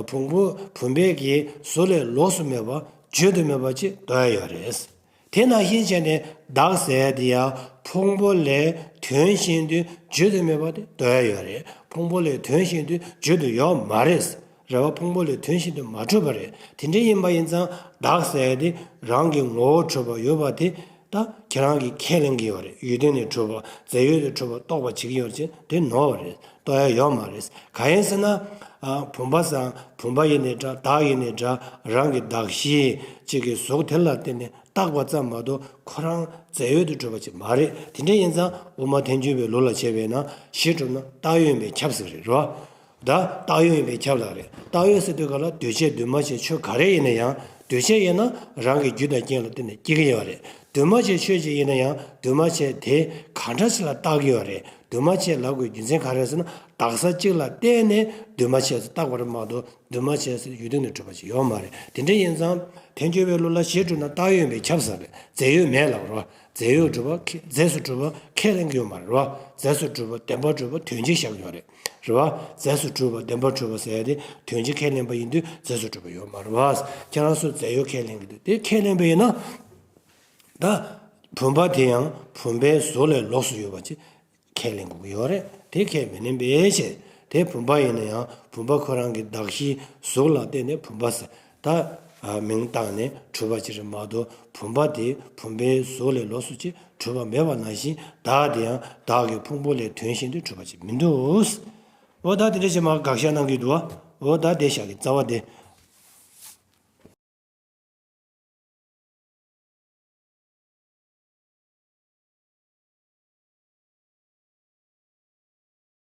ཕུང་པོ་བུམ་པའི་གི་གཟུགས་ལས་ལོགས་སུ་མེད་པ་བརྗོད་དུ་མེད་པ་ཅིག་རྟོགས་ཡ་ཡོད་རེད། དེ་ནང་བཞིན་བྱས་ནས་བདག་ཟེར་དེ་ཡང་ཕུང་པོ་ལས་དོན་གཞན་དུ་བརྗོད་དུ་མེད་པ་དེ་རྟོགས་ཡ་ཡོད་རེད། ཕུང་པོ་ལས་དོན་གཞན་དུ་བརྗོད་དུ་ཡོད་མ་རེད། རེད་བ། ཕུང་པོ་ལས་དོན་གཞན་དུ་མ་གྲུབ་པ་རེད། དེ་འདྲ་ཡིན་པ་ཡིན་ཙང་བདག་ཟེར་ཡ་དེ་རང་གི་ངོ་བོ་གྲུབ་པ་ཡོད་པ་དེ་ད་ཁྱེད་རང་གིས་ཁས་ལེན་གྱི་ཡོད་རེད། ཡུལ་དོན་ནས་གྲུབ་པ་རྫས་ཡོད་དུ་གྲུབ་པ་རྟོགས་པ་བྱེད་ཀྱི་ཡོད་རེད་ཅེས་དེ་ནོར་བ་རེད། རྟོགས་ཡ་ཡོད་མ་རེད། གང་ཡིན་ཟེར་ན། ཨ། བུམ་པ་སང་བུམ་པ་ཡིན་ནའི་འདྲ། བདག་ཡིན་ནའི་འདྲ། རང་གི་གདགས་གཞི་གཅིག་གི་གཟུགས་དེ་ལ་བརྟེན་ནས་བཏགས་པ་ཙམ་མ་གཏོགས་ཁོ་རང་རྫས་ཡོད་དུ་གྲུབ་པ་ཅིག་མ་རེད། དེ་འདྲ་ཡིན་ཙང་དབུ་མ་ཐལ་འགྱུར་བའི་ལུགས་ལ་བྱས་པས་ན་གཞི་གྲུབ་ན་བཏགས་ཡོད་ཡིན་པས་ཁྱབ་ཟེར་གྱི་རེད་རོ། ད་བཏགས་ཡོད་ཡིན་པས་ཁྱབ་ལབ་རེད། བཏགས་ཡོད་ཟེར་དུས་ག་ལ་འདུས་བྱས་འདུས་མ་བྱས་ཆོས་ག་རེ་ཡིན་ན་ཡང་། འདུས་བྱས་ཡིན་ན་རང་གི་རྒྱུ་དང་རྐྱེན་ལ་བརྟེན་ནས་སྐྱེ་གི་ཡོད་རེད། འདུས་མ་བྱས་ཆོས་ཅིག་ཡིན་ན་ཡང་འདུས་མ་བྱས་དེ་ག་འདྲ་ཞིག་ལ་བཏགས་ཀྱི་ཡོད་རེད། འདུས་མ་བྱས་ལབ་དགོས་རྒྱུ་མཚན་ག་རེ་ཟེར་ན། བཏགས་ས་གཅིག་ལ་བརྟེན་ནས་འདུས་མ་བྱས་སུ་བཏགས་པ་རེད་མ་གཏོགས་འདུས་མ་བྱས་སུ་ཡུལ་དོན་ནས་གྲུབ་པ་ཅིག་ཡོད་མ་རེད། དེ་འདྲ་ཡིན་ཙང་ཐལ་འགྱུར་བའི་ལུགས་ལ་གཞི་གྲུབ་ན་བཏགས་ཡོད་ཡིན་པས་ཁྱབ་ཟེར་རེད། རྫས་ཡོད་མེད་ལབ་རོ། རྫས་ཡོད་གྲུབ་པ་ཁས་རྫས་སུ་གྲུབ་པ་ཁས་ལེན་གྱི་ཡོད་མ་རེད་རོ། རྫས་སུ་གྲུབ་པ་བདེན་པར་གྲུབ་པ་དོན་གཅིག་བཞག་ཡོད་རེད། རེད་བ། རྫས་སུ་གྲུབ་པ་བདེན་པར་གྲུབ་པ་ཟེར་ཡ་དེ་དོན་གཅིག་ཁས་ལེན་པ་ཡིན་དུས་རྫས་སུ་གྲུབ་པ་ཡོད་མ་རེད་བ། ཁྱེད་རང་ཚོ་རྫས་ཡོད་ཁས་ལེན་གྱི་འདུག་དེ་ཁས་ལེན་པ་ཡིན་ན། ད་བུམ་པ་དེ་ཡང་བུམ་པའི་གཟུགས་ལས་ལོགས་སུ་ཡོད་པ་ཅིག་ཁས་ལེན་དགོས་ཀྱི་ཡོད་རེད། དེ་ཁས་མི་ལེན་པའི་ཕྱིར། དེ་བུམ་པ་ཡིན་ན་ཡང་བུམ་པ་ཁོ་རང་གི་གདགས་གཞིའི་གཟུགས་ལ་བརྟེན་ནས་བུམ་པ་ཟེར། ད་མིང་བཏགས་ནས་གྲུབ་པ་ཅིག་རེད་མ་གཏོགས་བུམ་པ་དེ་བུམ་པའི་གཟུགས་ལས་ལོགས་སུ་ཅིག་གྲུབ་པ་མེད་པ་ནང་བཞིན་བདག་དེ་ཡང་བདག་གི་ཕུང་པོ་ལས་དོན་གཞན་དུ་གྲུབ་པ་ཅིག་མི་འདུག་འོ་ད་དེ་འདྲ་བྱས་མ་དགག་བཞག་གནང་གི་འདུག་བ། འོ་ད་དེ་བཞག་གི་རྩ་བ་དེ་